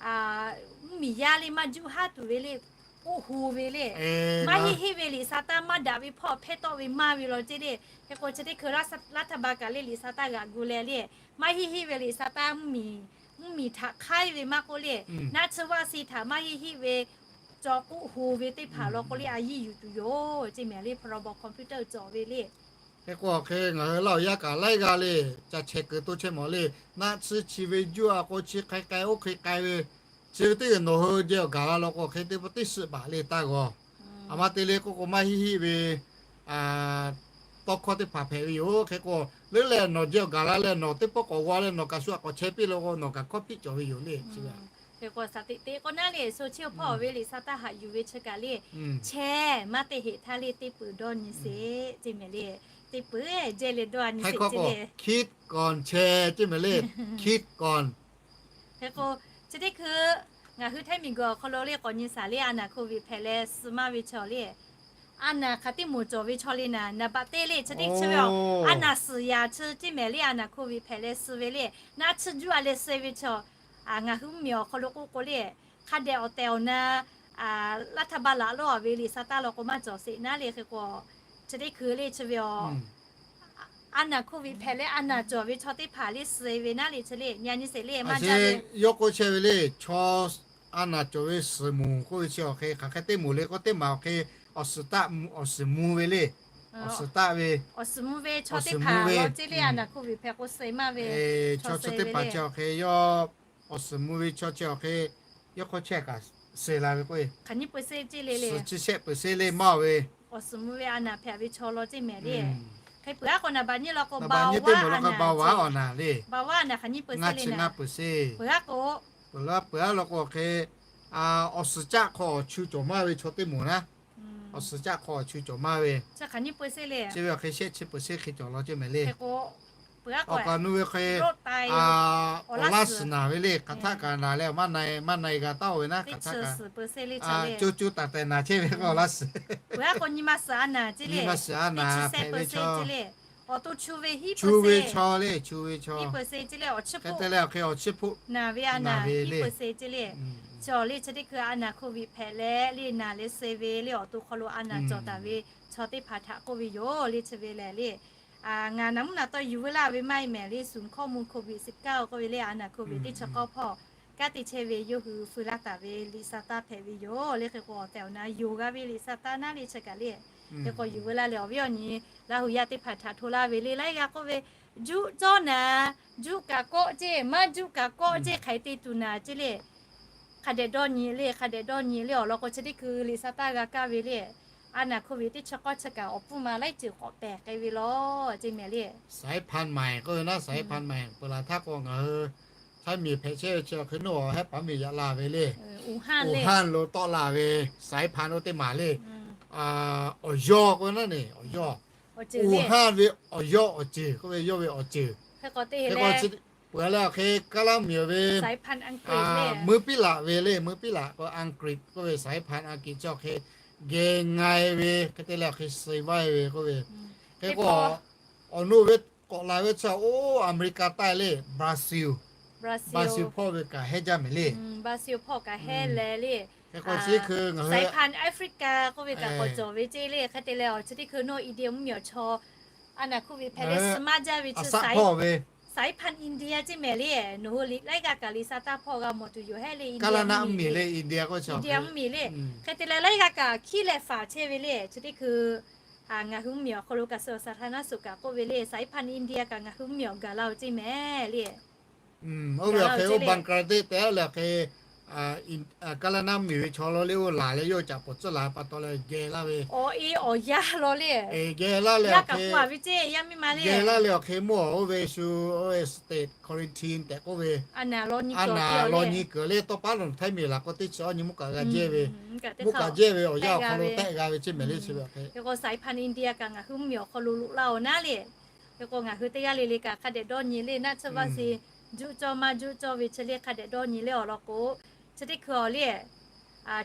mvuhˇ miˬ yaˇ le maˇ juˆ haˉ tuˬ ve le, k'oˆ ho ve le. Maˇ heˆ heˆ ve liꞈ sa taˇ maˇ daꞈ ve hpawˇ hpehˇ tawˆ ve maˇ ve law ce le. Hk'e k'o chi teˇ hkui รัฐบาล kaꞈ le liꞈ sa taˇ g'aꞈ gu leh le, maˇ heˆ heˆ ve liꞈ sa taˇ mvuhˇ miˬ htaꞈ hk'aiˉ ve maˇ k'oˆ le, naˆ tsuhˇ vaˆ suh htaꞈ maˇ heˆ heˆ ve cawˬ k'oˆ ho ve teˇ hpaˍ law k'o le a yiˇ yuˬ tuˬ yoˬ ce mehˍ le, พรบ คอมพิวเตอร์ cawˬ ve le. Hk'e k'o awˬ hk'e ngaˬ hui laˇ awˬ yanˇ kaꞈ laiˉ g'aˇ le, ca chehˇ keu toˇ chehˇ mawˬ le. Naˆ tsuhˇ chi ve juˆ a k'o chi hk'e k'ai oˇ hk'e k'ai ve, chi ve teˇ g'aˇ nawˬ hui jehˇ awˬ gaˬ la law k'o hk'e teˇ pawˆ teˇ suhˆ baˬ le taˇ g'aw. A ma te le k'oˆ k'o maˇ heˆ heˆ ve tawˇ hkawˇ teˇ hpaˍ hpehꞈ ve yoˬ. Hk'e k'o leuˉ leh nawˬ jehˇ awˬ gaˬ la leh nawˬ teˇ pawˆ k'awꞈ g'aw leh nawˬ kaꞈ shu aꞈ k'awꞈ chehˇ piˇ law k'o nawˬ kaꞈ hkawˇ hpiˆ cawˬ ve yoˬ le. Hk'e k'o shaˍ teꞈ teꞈ k'o naˉ le, โซเชียล hpawˇ ve liꞈ sa taˇ haꞈ yuˬ ve chi kaꞈ le, chehˇ maˇ teˇ heꞈ htaˇ le teˇ peuˬ dawˇ nyi sheˍ ce mehˍ le. Teˇ peuˬ jehˇ le dawˇ a nyi sheˍ ce le. Kids gone chehˇ ce mehˍ le. Kids gone. Hk'e k'o chi teˇ hkui ngaˬ hui Htaiˇ miˬ guiˬ awˬ hk'aw lo le k'awꞈ nyi shaˍ le, a naˍ โควิด hpehꞈ leh suh maˇ ve chaw le, a naˍ hk'aˬ teˇ moˍ cawˬ ve chaw le naˍ, naˍ baꞈ teˇ le chi teˇ chi ve a naˍ suhˍ yaˍ chi ce mehˍ le, a naˍ โควิด hpehꞈ leh suh ve le, naˆ tsuhˇ juˆ a leh suh ve chaw, ngaˬ hui mvuhˇ miˬ awˬ hk'aw lo k'oˆ k'o le, hk'a dehꞈ awˬ tehˬ awˬ na รัฐบาล laꞈ lawˇ a ve liꞈ sa taˇ law k'o maˇ cawˬ sheˍ naˉ le. Hk'e k'o chi teˇ hkui le chi ve a a naˍ โควิด hpehꞈ leh a naˍ cawˬ ve chaw teˇ hpaˍ le suh ve naˉ le chi le, nyi a nyi sheˍ le maˇ jaˇ ve. Yawˇ k'oˆ chehˇ ve le, chaw a naˍ cawˬ ve suhˍ moˍ k'oˆ ve chi awˬ hk'e hk'aˬ hk'e teˇ moˍ le k'o teˇ maˬ awˬ hk'e awˬ suhˍ taˆ, awˬ suhˍ mvuh ve le. Awˬ suhˍ taˆ ve, awˬ suhˍ mvuh ve chaw teˇ hpaˍ le a naˍ โควิด hpehꞈ k'o suh maˇ ve, chaw chi teˇ hpaˍ chi awˬ hk'e yawˇ awˬ suhˍ mvuh ve chaw chi awˬ hk'e yawˇ hk'aw chehˇ kaꞈ suh la ve k'o, suhˍ chi shehˆ peuˬ seˇ le maˇ oˬ ve, awˬ suhˍ mvuh ve a naˍ hpehꞈ ve chaw law ceˇ mehˍ le. Hk'e peuˬ aˉ k'o naˍ baꞈ nyi law k'o, naˍ baꞈ nyi teˇ moˍ law k'o, baoˍ vaˉ a naˍ le. Baoˍ vaˉ a naˍ hk'aˬ nyi peuˬ seˇ le, ngaˇ chi ngaˇ peuˬ seˇ. Peuˬ aˉ k'o, peuˬ aˉ peuˬ aˉ law k'o hk'e, awˬ suhˍ caˆ hk'aw awˬ chu cawˬ maˇ ve chaw teˇ moˍ naˉ, awˬ suhˍ caˆ hk'aw awˬ chu cawˬ maˇ ve, chi ve awˬ hk'e shehˆ chi peuˬ seˇ hk'e cawˬ law ceˇ mehˍ le. Awˬ kaꞈ nu ve hk'e, awˬ laˇ suhˍ naˍ ve le, hk'aˬ htaˆ kaꞈ naˍ leh maˇ na, maˇ na e g'a taˉ oˬ ve naˉ, hk'aˬ htaˆ kaꞈ co co taiˍ taiˍ naˍ chehˇ ve k'o, awˬ laˇ suhˍ, nyi ma suhˍ a naˍ hpehꞈ ve chaw, chu ve chaw le, chu ve chaw, hk'e te leh awˬ hk'e awˬ chiˇ hpoˆ naˍ ve a naˍ ve le. Chi awˬ le chi teˇ hkui a naˍ COVID hpehꞈ leh le naˍ leh suh ve le awˬ to hk'aw lo a naˍ cawˬ taˍ ve chaw teˇ hpaˍ htaꞈ k'oˆ ve yoˬ le. Chi ve lehˬ le, ngaˬ naˍ mvuhˇ naˍ tawˇ yuˬ veu laˇ ve maˇ heˆ mehˍ le, suhˍ hkawˇ mvuh COVID สิบเก้า k'oˆ ve le a naˍ COVID teˇ chi k'awˇ hpawˇ kanˉ te chehˇ ve yawˇ hui feu laˇ taˍ ve liꞈ sa taˇ hpehꞈ ve yoˬ le. Hk'e k'o awˬ tehˬ awˬ na yonˍ g'a ve liꞈ sa taˇ naˉ le chi kaꞈ le. Hk'e k'o yuˬ veu laˇ leh awˬ viˉ awˬ nyi Laˇ huˍ yaˇ teˇ hpaˍ htaꞈ hto laˇ ve le, laiˉ g'aˇ k'oˆ ve, juˆ cawˇ naˍ, juˆ kaꞈ kawˆ ceˇ, maˇ juˆ kaꞈ kawˆ ceˇ, hk'aˬ hk'e te tuˬ naˍ ceˇ le. Hk'a dehꞈ dawˇ nyi le, hk'a dehꞈ dawˇ nyi le awˬ lawn k'o chi teˇ hkui liꞈ sa taˇ g'a kaˇ ve le. A naˍ COVID teˇ chi k'awˇ chi kaꞈ awˬ pfuhˇ ma laiˉ ceuˬ k'awꞈ pehˬ k'ai ve law ceˇ mehˍ le. สายพันธุ์ใหม่ k'oˆ ve naˉ, สายพันธุ์ใหม่ peuˬ laˬ htaˇ k'o ngaˬ hui Htaiˇ miˬ hpehꞈ chehˇ ve chi awˬ hk'e naˉ, awˬ hehˉ paˍ miˬ yaꞈ la ve le. Wuhan lo tawˆ la ve สายพันธุ์ oˇ teˇ maˬ le. Awˬ yawˇ k'oˆ ve naˉ ne, awˬ yawˇ. Wuhan ve awˬ yawˇ awˬ ceuˬ k'oˆ ve, yawˇ ve awˬ ceuˬ. Hk'e k'o chi peuˬ leh awˬ hk'e kaˇ laˇ miˬ ve สายพันธุ์อังกฤษ meuˇ piˉ laꞈ ve le, meuˇ piˉ laꞈ k'o Anˍgriꞈ k'oˆ ve สายพันธุ์อังกฤษ chi awˬ hk'e geh nga e ve hk'e te leh awˬ hk'e suh vaˇ e ve k'oˆ ve. Hk'e k'o awˬ nu ve k'awꞈ la ve chi oˇ Aˍmeˍriˍkaˍ taˆ le, Brazil, Brazil hpawˇ ve kaꞈ hehˉ jaˇ mehˍ le. Brazil hpawˇ kaꞈ hehˉ leh le. Hk'e k'o chi teˇ hkui ngaˬ hui สายพันธุ์แอฟริกา k'oˆ ve kaꞈ k'awꞈ cawˬ ve ceˇ le. Hk'e te leh awˬ chi teˇ hkui naw India mvuhˇmiˬ awˬ chaw a naˍ COVID hpehꞈ leh suh maˇ jaˇ ve chi สายพันธุ์ India ceˇ mehˍ le. Nawˬ hui laiˉ g'aˇ kaꞈ liꞈ sa taˇ hpawˇ g'a mawˬ tuˬ yoˬ hehˉ le, India mvuhˇmiˬ le. Hk'e te leh laiˉ g'aˇ kaꞈ hkiˉ leh faˍ chehˇ ve le. Chi teˇ hkui ngaˬ hui mvuhˇmiˬ awˬ hk'aw lo kaꞈ suh awˬ saˍ htaˇ naˉ suh kaꞈ k'oˆ ve le, สายพันธุ์ India kaꞈ ngaˬ hui mvuhˇmiˬ awˬ gaˬ la oˬ ceˇ mehˍ le. Oˇ ve awˬ hk'e oˇ Bangladesh tehꞈ leh awˬ hk'e kaˇ laˇ naˉ miˬ ve chaw law le, oˇ laˬ leh yawˇ caꞈ pawˍ tcuhˉ la pa taw leh geh laˇ ve awˬ e awˬ yaˇ law le. Geh laˇ leh awˬ hk'e, geh laˇ leh awˬ hk'e mawˇ oˇ ve shu oˇ ve state quarantine tehꞈ k'oˆ ve, a naˍ law nyi kuiˬ le, tawˇ paˉ lo Htaiˇ miˬ laˬ k'o teˇ chi awˬ nyi mvuhˇ kaꞈ g'a jehˇ ve, mvuhˇ kaꞈ jehˇ ve awˬ yaˇ awˬ hk'aw lo tehˆ g'a ve ceˇ mehˍ le. Chi ve awˬ hk'e k'o สายพันธุ์ India kaꞈ ngaˬ hui mvuhˇmiˬ awˬ hk'aw lo loꞈ la oˬ naˉ le. Hk'e k'o ngaˬ hui teˇ g'aˇ le le kaꞈ hk'a dehꞈ dawˇ nyi le, naˆ tsuhˇ vaˆ si juˆ cawˇ maˇ juˆ cawˇ ve chi le hk'a dehꞈ dawˇ nyi le awˬ lawn k'o, chi teˇ hkui awˬ le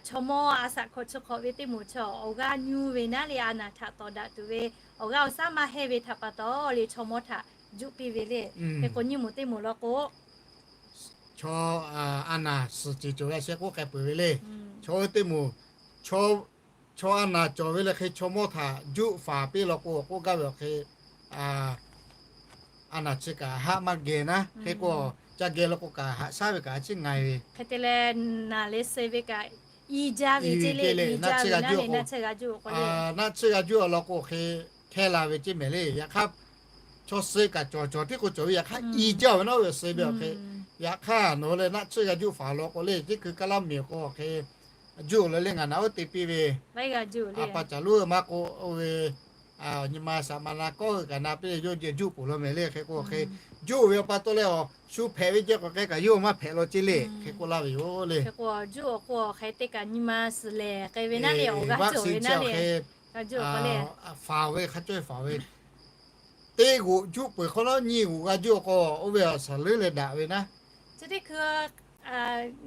chaw mawˇ a shaꞈ hkawꞈ chi hk'awꞈ ve teˇ moˍ chi awˬ g'aˇ nyu ve naˉ le, a naˍ htaꞈ tawˍ daꞈ tuˬ ve awˬ g'aˇ awˬ shaˉ maˇ hehnˇ ve htaꞈ pa taw le chaw mawˇ htaꞈ juˆ piˇ ve le. Hk'e k'o nyiˇ moˍ teˇ moˍ law k'o, chaw a naˍ suhˍ ceˬ cawˬ ve a sheh k'oˆ k'ai peuˬ ve le. Chaw teˇ moˍ, chaw a naˍ cawˬ ve le hk'e chaw mawˇ htaꞈ juˆ faˍ piˇ law k'o k'oˆ gaˇ ve awˬ hk'e a naˍ chi kaꞈ haˆ maˇ geh naˉ. Hk'e k'o ca geh law k'o kaꞈ haꞈ shaˉ ve kaꞈ a ciˉ nga e ve. Hk'e te leh naˍ leh suh ve kaꞈ i jaˇ ve ceˇ le. Naˆ tsuhˇ g'a juˆ awˬ lawn k'o hk'e hkehˇ la ve ceˇ mehˍ le. Yaꞈ hk'aˇ chaw suh kaꞈ cawˬ cawˬ tiˉ k'o cawˬ ve, yaꞈ hk'aˇ i jaˇ ve naˉ oˇ ve suh ve awˬ hk'e. Yaꞈ hk'aˇ nawˬ hui leh naˆ tsuhˇ g'a juˆ faˍ law k'o le, teˇ hkui kaˇ laˇ miˬ awˬ k'o awˬ hk'e juˆ law le ngaˬ naꞈ oˉ te piˇ ve a pa caˬ loˉ maˇ k'oˆ oˇ ve nyi ma shaꞈ ma na kawˆ hui kaꞈ na piˇ ve yawˇ juˆ peuˬ law mehˍ le. Hk'e k'o awˬ hk'e juˆ ve awˬ pa taw leh awˬ shu hpehꞈ ve jehˇ k'awꞈ k'ai kaꞈ yawˇ maˇ hpehꞈ law ceˇ le. Hk'e k'oˆ laˇ ve yoˬ le. Hk'e k'o juˆ awˬ k'o awˬ hk'e te kaꞈ nyi ma suhˍ lehˬ k'ai ve naˉ le, awˬ g'aˇ cawˬ ve naˉ le, juˆ awˬ k'o le faˍ ve hk'a cawˇ ve faˍ ve teˇ g'oꞈ juˆ peuˬ hk'awꞈ nawˉ nyiˇ g'oꞈ g'a juˆ awˬ k'o oˇ ve awˬ shaˍ leuˉ leh daꞈ ve naˉ. Chi teˇ hkui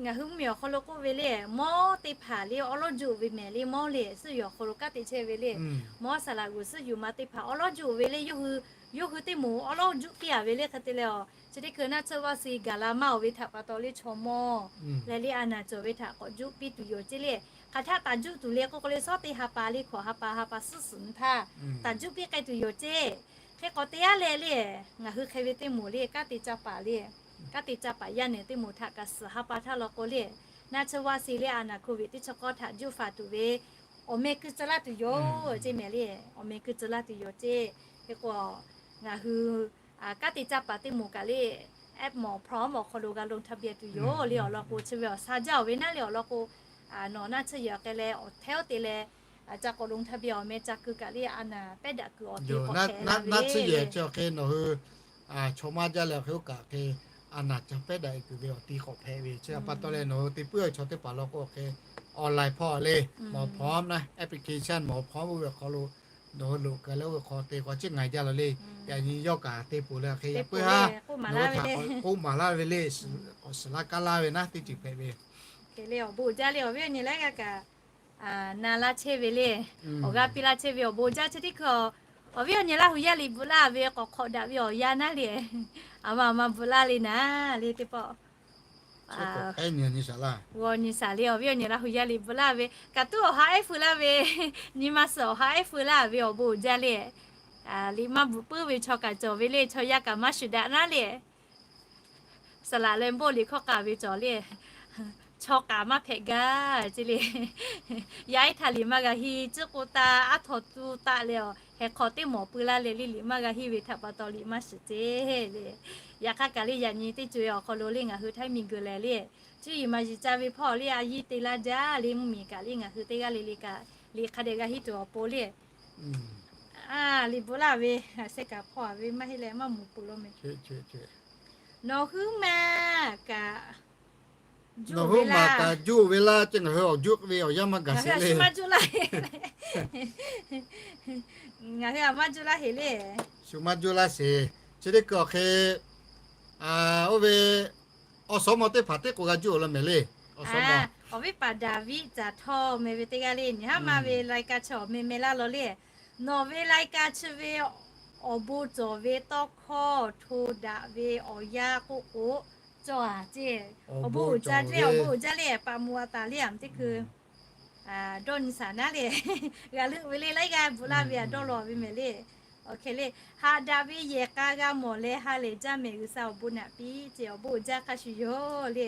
ngaˬ hui mvuhˇmiˬ awˬ hk'aw lo k'oˆ ve le, mawˇ teˇ hpaˍ le awˉ lawˉ juˆ ve mehˍ le, mawˇ le suhˉ yuˬ awˬ hk'aw lo kanˉ te chehˇ ve le. Mawˇ saˍ laꞈ g'uiˬ suhˉ yuˬ ma teˇ hpaˍ awˉ lawˉ juˆ ve le, yawˇ hui, yawˇ hui teˇ moˍ awˉ lawˉ juˆ piˇ a ve le. Hk'e te leh awˬ chi teˇ hkui naˆ tsuhˇ vaˆ si gaˬ la maˇ oˬ ve htaꞈ pa taw le chaw mawˇ leh le a naˍ cawˬ ve htaꞈ k'awꞈ juˆ piˇ tuˬ yoˬ ceˇ le. Hk'aˬ htaˆ taˍ juˆ tuˬ le k'oˆ k'o le, shawˉ teˇ ha pa le hkawꞈ ha pa ha pa suhˉ suhˍ nyi htaˇ taˍ juˆ piˇ k'ai tuˬ yoˬ ceˇ. Hk'e k'awꞈ te yaˇ leh le, ngaˬ hui hk'e ve teˇ moˍ le kanˉ te caˇ paˍ le, kanˉ te caˇ paˍ yaˇ nehˬ teˇ moˍ htaꞈ kaꞈ suhˍ ha pa htaˇ law k'o le, naˆ tsuhˇ vaˆ si le a naˍ COVID teˇ chi k'awˇ htaꞈ juˆ faˍ tuˬ ve awˬ meh keu tcuh laˇ tuˬ yoˬ ceˇ mehˍ le. Awˬ meh keu tcuh laˇ tuˬ yoˬ ceˇ. Hk'e k'o ngaˬ hui kanˉ te caˇ paˍ teˇ moˍ kaꞈ le, app mawˬ พร้อม awˬ hk'aw lo g'a ลงทะเบียน tuˬ yoˬ le awˬ lawn k'o, chi ve awˬ sha jaˇ oˬ ve naˉ le awˬ lawn k'o, nawˬ naˆ tsuhˇ yehˬ awˬ hk'e leh awˬ hteˇ oˇ te leh, ca k'awꞈ ลงทะเบียน awˬ meh ca keu kaꞈ le, a naˍ pehˉ daꞈ kuiˬ awˬ te k'awꞈ hpehꞈ la ve le. Naˆ tsuhˇ yehˬ chi awˬ hk'e nawˬ hui chaw maˇ jaˇ leh awˬ hk'e oˇ kaꞈ hk'e a naˍ ca pehˉ daꞈ kuiˬ ve awˬ te k'awꞈ hpehꞈ ve chi pa taw leh nawˬ hui te puiˉ ve chaw teˇ hpaˍ law k'o awˬ hk'e online hpawˇ le, mawˬ hpawˇ naˆ application mawˬ hpawˇ oˇ ve awˬ hk'aw lo nawˬ hui loꞈ kaˬ leh oˇ ve hk'aw te k'awꞈ ciˉ ngaˬ jaˇ la le. Yaꞈ nyi yawˇ kaꞈ te peuˬ leh awˬ hk'e yaꞈ puiˉ haˉ k'oˆ maˍ laˇ ve le, k'awꞈ suhˍ laˇ kaˇ laˇ ve naˉ teˇ ceuˬ hpehꞈ ve. Awˬ bon uiˍ jaˇ le, awˬ viˉ awˬ nyi laiˉ g'aˇ kaꞈ na laˇ chehˇ ve le. Awˬ g'aˇ piˇ laˇ chehˇ ve awˬ bon uiˍ jaˇ. Chi teˇ hkui awˬ viˉ awˬ nyi Laˇ huˍ yaˇ liꞈ bvuhꞈ laˇ ve k'awꞈ hk'awꞈ daꞈ ve awˬ yanˇ naˉ le, a ma a ma bvuhꞈ laˇ le naˉ le teˇ pawˆ g'aw nyi shaˍ le. Awˬ viˉ awˬ nyi Laˇ huˍ yaˇ liꞈ bvuhꞈ laˇ ve kaꞈ tuˉ awˬ ha ehˉ feu laˇ ve, nyi ma suhˍ awˬ ha ehˉ feu laˇ ve awˬ bon uiˍ jaˇ le. Liꞈ maˇ bvuhꞈ puiˉ ve chaw kaꞈ cawˬ ve le, chaw yaˇ kaꞈ maˇ shuˍ daꞈ naˉ le. Saˍ laꞈ leh bawˆ liꞈ hkawˇ k'a ve cawˬ le. Chaw k'a maˇ hpehꞈ gaˇ ce le. Yaˇ iˉ htaˇ liꞈ maˇ g'a henˇ, ciˉ k'o taˆ aˉ htaw tuˬ taˆ leh awˬ heh hk'aw teˇ mawˬ pui laˇ leh le, liꞈ maˇ g'a henˇ ve htaꞈ pa taw liꞈ maˇ shiˍ ce le. Yaꞈ hk'aˇ kaꞈ le yaꞈ nyi teˇ co e awˬ hk'aw lo le ngaˬ hui Htaiˇ miˬ guiˬ lehˬ le, cuˇ yiˍ maˍ yiˍ ca ve hpawˇ le a yiˇ te laˇ jaˇ le, mvuhˇmiˬ kaꞈ le ngaˬ hui teˇ g'aˇ le le kaꞈ liꞈ hk'a dehꞈ g'a henˇ tuˬ awˬ pon le. A, liꞈ bvuhꞈ laˇ ve, a sheh kaꞈ hpawˇ a ve maˇ heˆ leh maˇ mawˬ peuˬ law meh. Nawˬ huiˉ ma kaꞈ, nawˬ huiˉ ma kaꞈ juˇ ve laˇ ce, ngaˬ hui awˬ juˇ ve awˬ yanˇ maˇ gaˬ sheˍ le. Ngaˬ hui a maˇ juˇ laˇ heˍ le. Shu maˇ juˇ laˇ sheˍ. Chi teˇ hkui awˬ hk'e oˇ ve awˬ suhˉ mawˬ teˇ hpaˍ teˇ k'o g'a juˇ awˬ lawn mehˍ le. Awˬ viˉ paˍ Daˍviˆ Caˍ htawˇ meh ve teˇ g'aˇ le, nyi haˉ ma ve รายการ chi awˬ meh meh laˇ law le. Nawˬ ve รายการ chi ve awˬ bon cawˬ ve tawˇ hkawˇ hto daꞈ ve awˬ yanˇ k'oˆ k'o cawˬ a ce. Awˬ bon uiˍ jaˇ le, awˬ bon uiˍ jaˇ le, paˍ mvuhˇ a taˍ le a teˇ hkui dawˇ nyi shaˍ naˉ le. G'a leuˆ ve le laiˉ g'aˇ bvuhꞈ laˇ ve a dawˇ law ve mehˍ le. Awˬ hk'e le, haꞈ daꞈ ve yehˬ k'a g'a mawˬ leh ha lehˬ jaˇ mehˍ, G'uiˬsha awˬ bon naꞈ piˇ ce, awˬ bon uiˍ jaˇ hk'a shuˍ yoˬ le.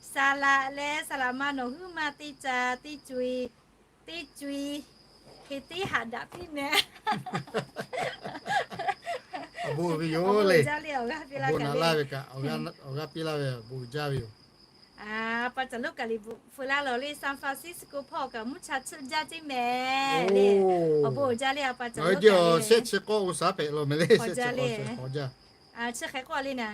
Saˍ laꞈ leh saˍ laꞈ ma nawˬ huiˉ ma teˇ ca teˇ co e teˇ co e hk'e teˇ haꞈ daꞈ piˇ mehˍ. Awˬ bon uiˍ ve yoˬ le. Awˬ bon uiˍ jaˇ ve kaꞈ awˬ g'aˇ piˇ laˇ ve awˬ bon uiˍ jaˇ ve yoˬ. A pa Caˍ Loˉ kaꞈ liꞈ bvuhꞈ feu laˇ law le, San Francisco hpawˇ kaꞈ mvuhˇ cha tsuhˆ jaˇ teˇ mehˍ le. Awˬ bon uiˍ jaˇ le a pa Caˍ Loˉ kaꞈ le. Shehˆ chi k'awˇ องศา hpehꞈ law mehˍ le. Chi hk'e k'awˇ le na,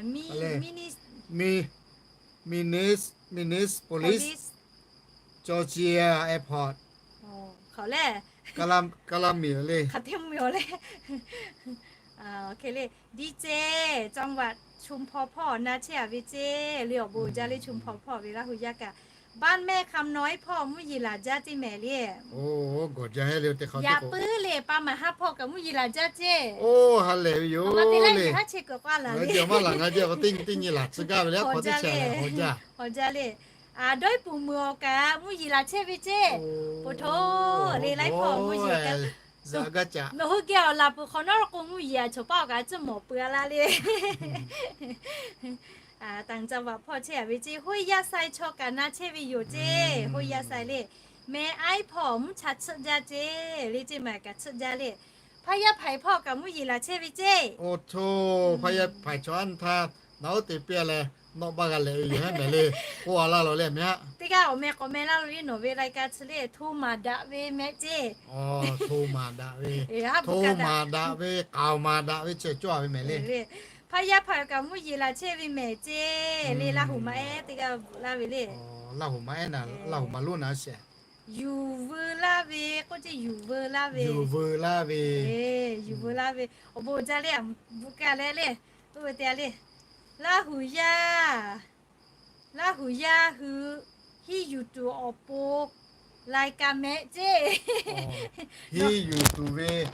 Minneapolis, Georgia airport. Hk'aˬ le, ka la miˬ le. Hk'aˬ te miˬ le. Hk'e le, ดีเจ จังหวัดชุมพร hpawˇ na chehˇ a ve ce le, awˬ bon uiˍ jaˇ le, Chuˇ hpaw hpawˇ ve Laˇ huˍ yaˇ kaꞈ, บ้านแม่คำน้อย hpawˇ mvuhˇ yeˬ laˬ jaˇ teˇ mehˍ le. Yaꞈ puiˉ le, pa maˍ haˉ hpawˇ kaꞈ mvuhˇ yeˬ laˬ jaˇ ce. Oˇ ha lehˬ ve yoˬ le. Ngaˬ hui maˇ laˬ, ngaˬ hui teˇ nyi teˇ nyi laˬ tcuh gaˇ ve le, hk'aw teˇ ca le. Hawˬ jaˇ le. Dawˇ iˉ puˍ meuˬ awˬ kaꞈ mvuhˇ yeˬ laˬ chehˇ ve ce. Poˬ hto le, laiˉ hpawˇ mvuhˇ yeˬ kaꞈ. Nawˬ hui geh awˬ laˬ peuˬ hk'awꞈ nawˉ k'o mvuhˇ yeˬ a chawˬ paˇ awˬ kaꞈ a cuˇ mawˬ peuˬ a laˇ le. ต่างจังหวัด hpawˇ chehˇ a ve ce, Hoˇ yaˇ sai chaw kaꞈ na chehˇ ve yoˬ ce. Hoˇ yaˇ sai le, meh aiˉ hpawˇ mvuhˇ cha tsuhˆ jaˇ ce. Le ce maˬ kaꞈ tsuhˆ jaˇ le. Hpaˇ yaˇ hpaiˍ hpawˇ kaꞈ mvuhˇ yeˬ laˬ chehˇ ve ce. Oˇ hto, hpaˇ yaˇ hpaiˍ chaw anˇ htaˇ naˬ oˉ te piˇ a leh, nawˆ baˇ g'a lehꞈ ve yoˬ heˉ mehˍ le. K'oˆ a laˇ law le mehˍ haˉ. Teˇ g'aˇ awˬ meh k'awꞈ meh laˇ lo le, nawˬ ve รายการ chi le, hto maˍ daꞈ ve mehˆ ce. Hto maˍ daꞈ ve, hto maˍ daꞈ ve, k'aoˍ maˍ daꞈ ve chi cawˇ a ve mehˍ le. Hpaˇ yaˇ hpaiˍ kaꞈ mvuhˇ yeˬ laˬ chehˇ ve mehˍ ce. Le Laˇ huˍ ma ehˉ teˇ g'aˇ bvuhꞈ laˇ ve le. Laˇ huˍ ma ehˉ na, Laˇ huˍ ma lonˉ na sheˍ. Yuˬ veu laˇ ve k'oˆ ce, yuˬ veu laˇ ve. Yuˬ veu laˇ ve. Yuˬ veu laˇ ve. Awˬ bon uiˍ jaˇ le, a bvuhꞈ kaˇ leh le. Oˇ ve te a le, Laˇ huˍ yaˇ, Laˇ huˍ yaˇ hui hiˇ yuˬ tuˬ awˬ pon รายการ mehˆ ce. Hiˇ yuˬ tuˬ ve.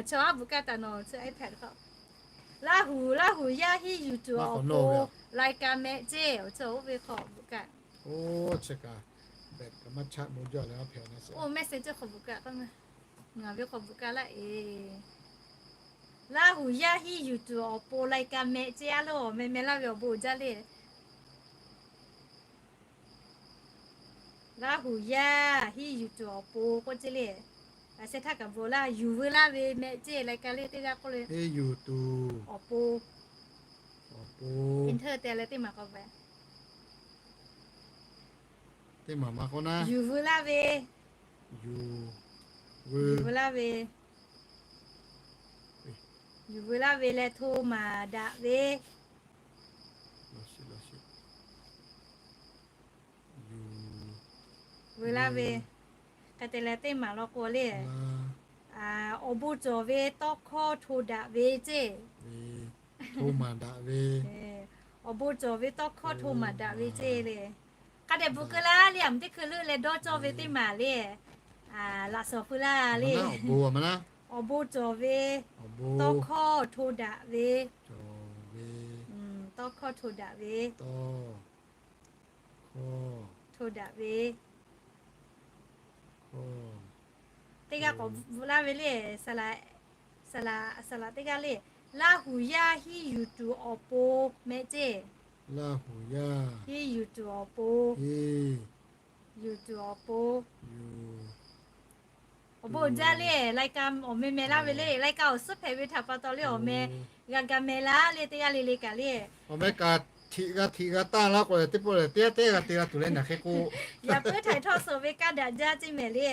Chaw aˉ bvuhꞈ kaˇ taˍ nawˬ chi iPad hk'aw. Laˇ huˍ, Laˇ huˍ yaˇ hiˇ yuˬ tuˬ awˬ pon รายการ mehˆ ce. Awˬ chi oˇ ve hk'aw bvuhꞈ kaˇ. Oˇ chi kaꞈ, kaꞈ maˇ chaˆ mo jaˇ leh a hpehꞈ na sheˍ. Oˇ mehˆ sheˍ ce hk'aw bvuhꞈ kaˇ k'o meh. Ngaˬ ve hk'aw bvuhꞈ kaˇ laˇ e. Laˇ huˍ yaˇ hiˇ yuˬ tuˬ awˬ pon รายการ mehˆ ce a loˬ, meh meh laˇ ve awˬ bon uiˍ jaˇ le. Laˇ huˍ yaˇ hiˇ yuˬ tuˬ awˬ pon k'oˆ ce le. A sheh htaˇ kaꞈ bvuhꞈ laˇ, yuˬ veu laˇ ve mehˆ ce รายการ le teˇ g'aˇ k'oˆ le. Hiˇ yuˬ tuˬ awˬ pon, awˬ pon. Enter te leh teˇ maˬ k'awꞈ ve. teˇ maˬ maˇ k'oˆ naˉ. Yuˬ veu laˇ ve. Yuˬ veu laˇ ve. Yuˬ veu laˇ ve leh hto maˍ daꞈ ve. Yuˬ veu laˇ ve. Hk'e te leh teˇ maˬ law k'o le, awˬ bon cawˬ ve tawˇ hkawˇ hto daꞈ ve ceˇ. Hto maˍ daꞈ ve. Awˬ bon cawˬ ve tawˇ hkawˇ hto maˍ daꞈ ve ceˇ le. Hk'a dehꞈ bvuhꞈ keu laˇ le, aˬ mvuhˇ teˇ hkui leuˆ leh dawˇ cawˇ ve teˇ maˬ le. Laꞈ shawnˍ feu laˇ le. Awˬ bon cawˬ ve tawˇ hkawˇ hto daꞈ ve. Tawˇ hkawˇ hto daꞈ ve. Hto daꞈ ve. Teˇ g'aˇ k'awꞈ bvuhꞈ laˇ ve le. Saˍ laꞈ teˇ g'aˇ le. Laˇ huˍ yaˇ hiˉ yuˬ tuˬ awˬ pon meh ceˇ. Laˇ huˍ yaˇ hiˉ yuˬ tuˬ awˬ pon. Yuˬ tuˬ awˬ pon. Awˬ bon uiˍ jaˇ le. Lai ka awˬ meh meh laˇ ve le. Lai ka awˬ suhˉ hpehꞈ ve htaꞈ pa taw le awˬ meh g'a ga meh laˇ le teˇ g'aˇ le le kaꞈ le. Awˬ meh kaꞈ htiꞈ g'a htiꞈ g'a tanˇ laˇ k'o, teˇ pawˆ lehˬ teˇ g'aˇ teˇ g'aˇ te g'a tuˬ leh naˬ hk'e k'o, yaꞈ puiˉ htaiˍ htawˇ suhˍ ve kaˇ daꞈ jaˇ ceˇ mehˍ le.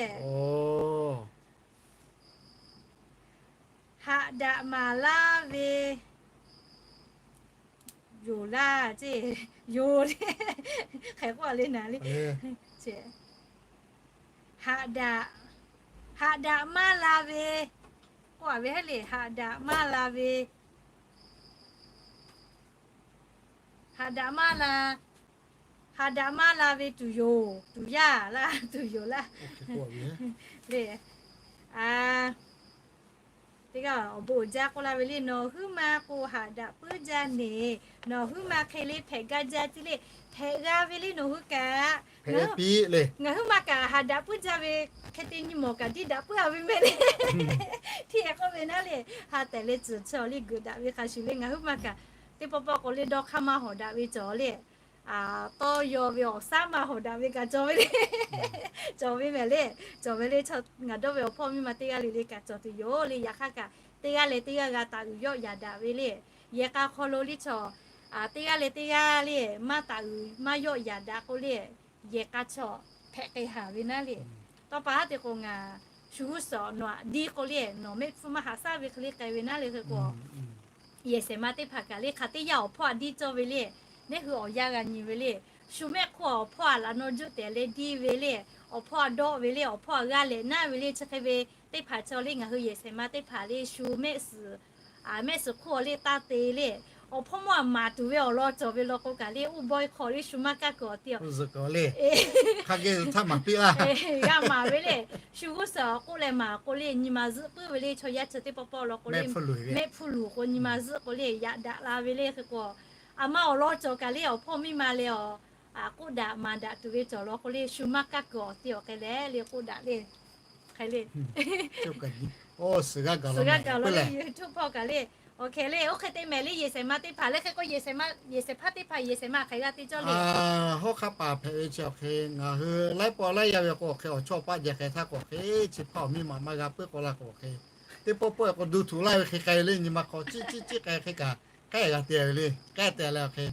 Haꞈ daꞈ maˍ laˇ ve yoˬ laˇ ceˇ. Yoˬ le. Hk'e k'oˆ le naˬ le. Haꞈ daꞈ, haꞈ daꞈ maˇ la ve k'oˆ a ve heˆ le. Haꞈ daꞈ maˇ la ve. Haꞈ daꞈ maˇ la, haꞈ daꞈ maˇ la ve tuˬ yoˬ, tuˬ yaˇ laˇ, tuˬ yoˬ laˇ le. Teˇ g'aˇ awˬ bon uiˍ jaˇ k'oˆ laˇ ve le. Nawˬ huiˉ ma k'o haꞈ daꞈ puiˉ jaˇ neˬ. Nawˬ huiˉ ma hk'e le hpehꞈ gaˇ jaˇ ceˇ le. Hpehꞈ g'a ve le nawˬ hui kaꞈ. Ngaˬ huiˉ ma kaꞈ haꞈ daꞈ puiˉ jaˇ ve hk'e te nyi mawˬ kaꞈ diˇ daꞈ puiˉ a ve meh le. Hteˇ k'oˆ ve naˉ le. Ha tehꞈ leh tcuhˍ chi awˬ liˇ geuꞈ daꞈ ve hk'a shuˍ le. Ngaˬ huiˉ ma kaꞈ teˇ pawˆ pawˆ k'o le dawˇ hk'aˇ maˇ hawˍ daꞈ ve cawˬ le. Tawˇ yaw ve awˬ shaˉ maˇ hawˍ daꞈ ve kaꞈ cawˬ ve le. Cawˬ ve mehˍ le. Cawˬ ve le. Ngaˬ dawˇ ve awˬ hpawˇ miˇ ma teˇ g'aˇ le le kaꞈ cawˬ tuˬ yoˬ le. Yaꞈ hk'aˇ kaꞈ teˇ g'aˇ leh teˇ g'aˇ g'a taˍ uiˍ yawˆ yaꞈ daꞈ ve le. Yehˬ k'a hk'aw lo le chaw, teˇ g'aˇ leh teˇ g'aˇ le maˇ taˍ uiˍ maˇ yawˆ yaꞈ daꞈ k'o le, yehˬ k'a chaw hpehꞈ k'ai haˍ ve naˉ le. Tawˇ pa haˉ te k'o ngaˬ shu g'uˇ suhˍ nawˬ aꞈ diˇ k'o le, nawˬ mehˆ hpfuhˇ maˇ haꞈ shaˉ ve hk'e le k'ai ve naˉ le. Hk'e k'o yehˬ shehˍ ma teˇ hpaˍ kaꞈ le hk'aˬ teˇ yanˇ awˬ hpawˇ aꞈ diˇ cawˇ ve le. Neˇ hui awˬ yanˇ g'a nyi ve le. Shu mehˆ hk'oˆ awˬ hpawˇ aꞈ laꞈ naw juˆ tehꞈ leh diˇ ve le. Awˬ hpawˇ aꞈ dawˆ ve le. Awˬ hpawˇ aꞈ g'a lehˬ naˉ ve le. Chi hk'e ve teˇ hpaˍ chaw le ngaˬ hui yehˬ shehˍ ma teˇ hpaˍ le shu mehˆ suhˍ mehˆ suhˍ hk'oˆ awˬ le taˇ te le. Awˬ hpawˇ mawˇ aꞈ maˍ tuˬ ve awˬ lawn cawˬ ve law k'o kaꞈ le, uˉ bawˇ hk'aw le shu maˇ kaˇ kuiˬ awˬ ti awˬ hk'a geh htaˇ maˍ piˇ laˇ. G'a maˍ ve le. Shu g'uˇ suhˍ k'oˆ leh maˍ k'o le, nyi ma zuhˆ puiˉ ve le. Chaw yaˇ chi teˇ pawˆ pawˆ law k'o le, mehˆ hpfuhˇ luˬ k'o nyi ma zuhˆ k'o le, yaꞈ daꞈ la ve le. Hk'e k'o, aˬ ma awˬ lawn cawˬ kaꞈ le, awˬ hpawˇ miˇ ma leh awˬ k'oˆ daꞈ maˍ daꞈ tuˬ ve cawˬ law k'o le, shu maˇ kaˇ kuiˬ awˬ ti awˬ hk'e leh le k'oˆ daꞈ le. Hk'e le. Suh g'a gaˬ law le YouTube hpawˇ kaꞈ le. Awˬ hk'e le, oˇ hk'e te mehˍ le. Yehˬ shehˍ ma teˇ hpaˍ le hk'e k'o, yehˬ shehˍ hpaˇ teˇ hpaˍ yehˬ shehˍ ma hk'aˬ g'a te cawˇ le. Hawˉ hk'aˆ paˍ hpehꞈ ve chi awˬ hk'e ngaˬ hui laiˉ pawˆ laiˉ yaˇ ve k'o awˬ hk'e awˬ chawˇ paˆ jehˬ hk'e htaˇ k'o awˬ hk'e chi hpaˇ awˬ miˇ ma maˇ g'a puiˉ k'o laˇ k'o awˬ hk'e, teˇ pawˆ pawˆ k'o du htuꞈ laˇ ve hk'e k'ai ve le. Nyi ma hk'aw ciˉ ciˉ ciˉ k'ai hk'e kaꞈ k'ehˉ g'a te ve le. K'ehˉ te leh awˬ hk'e,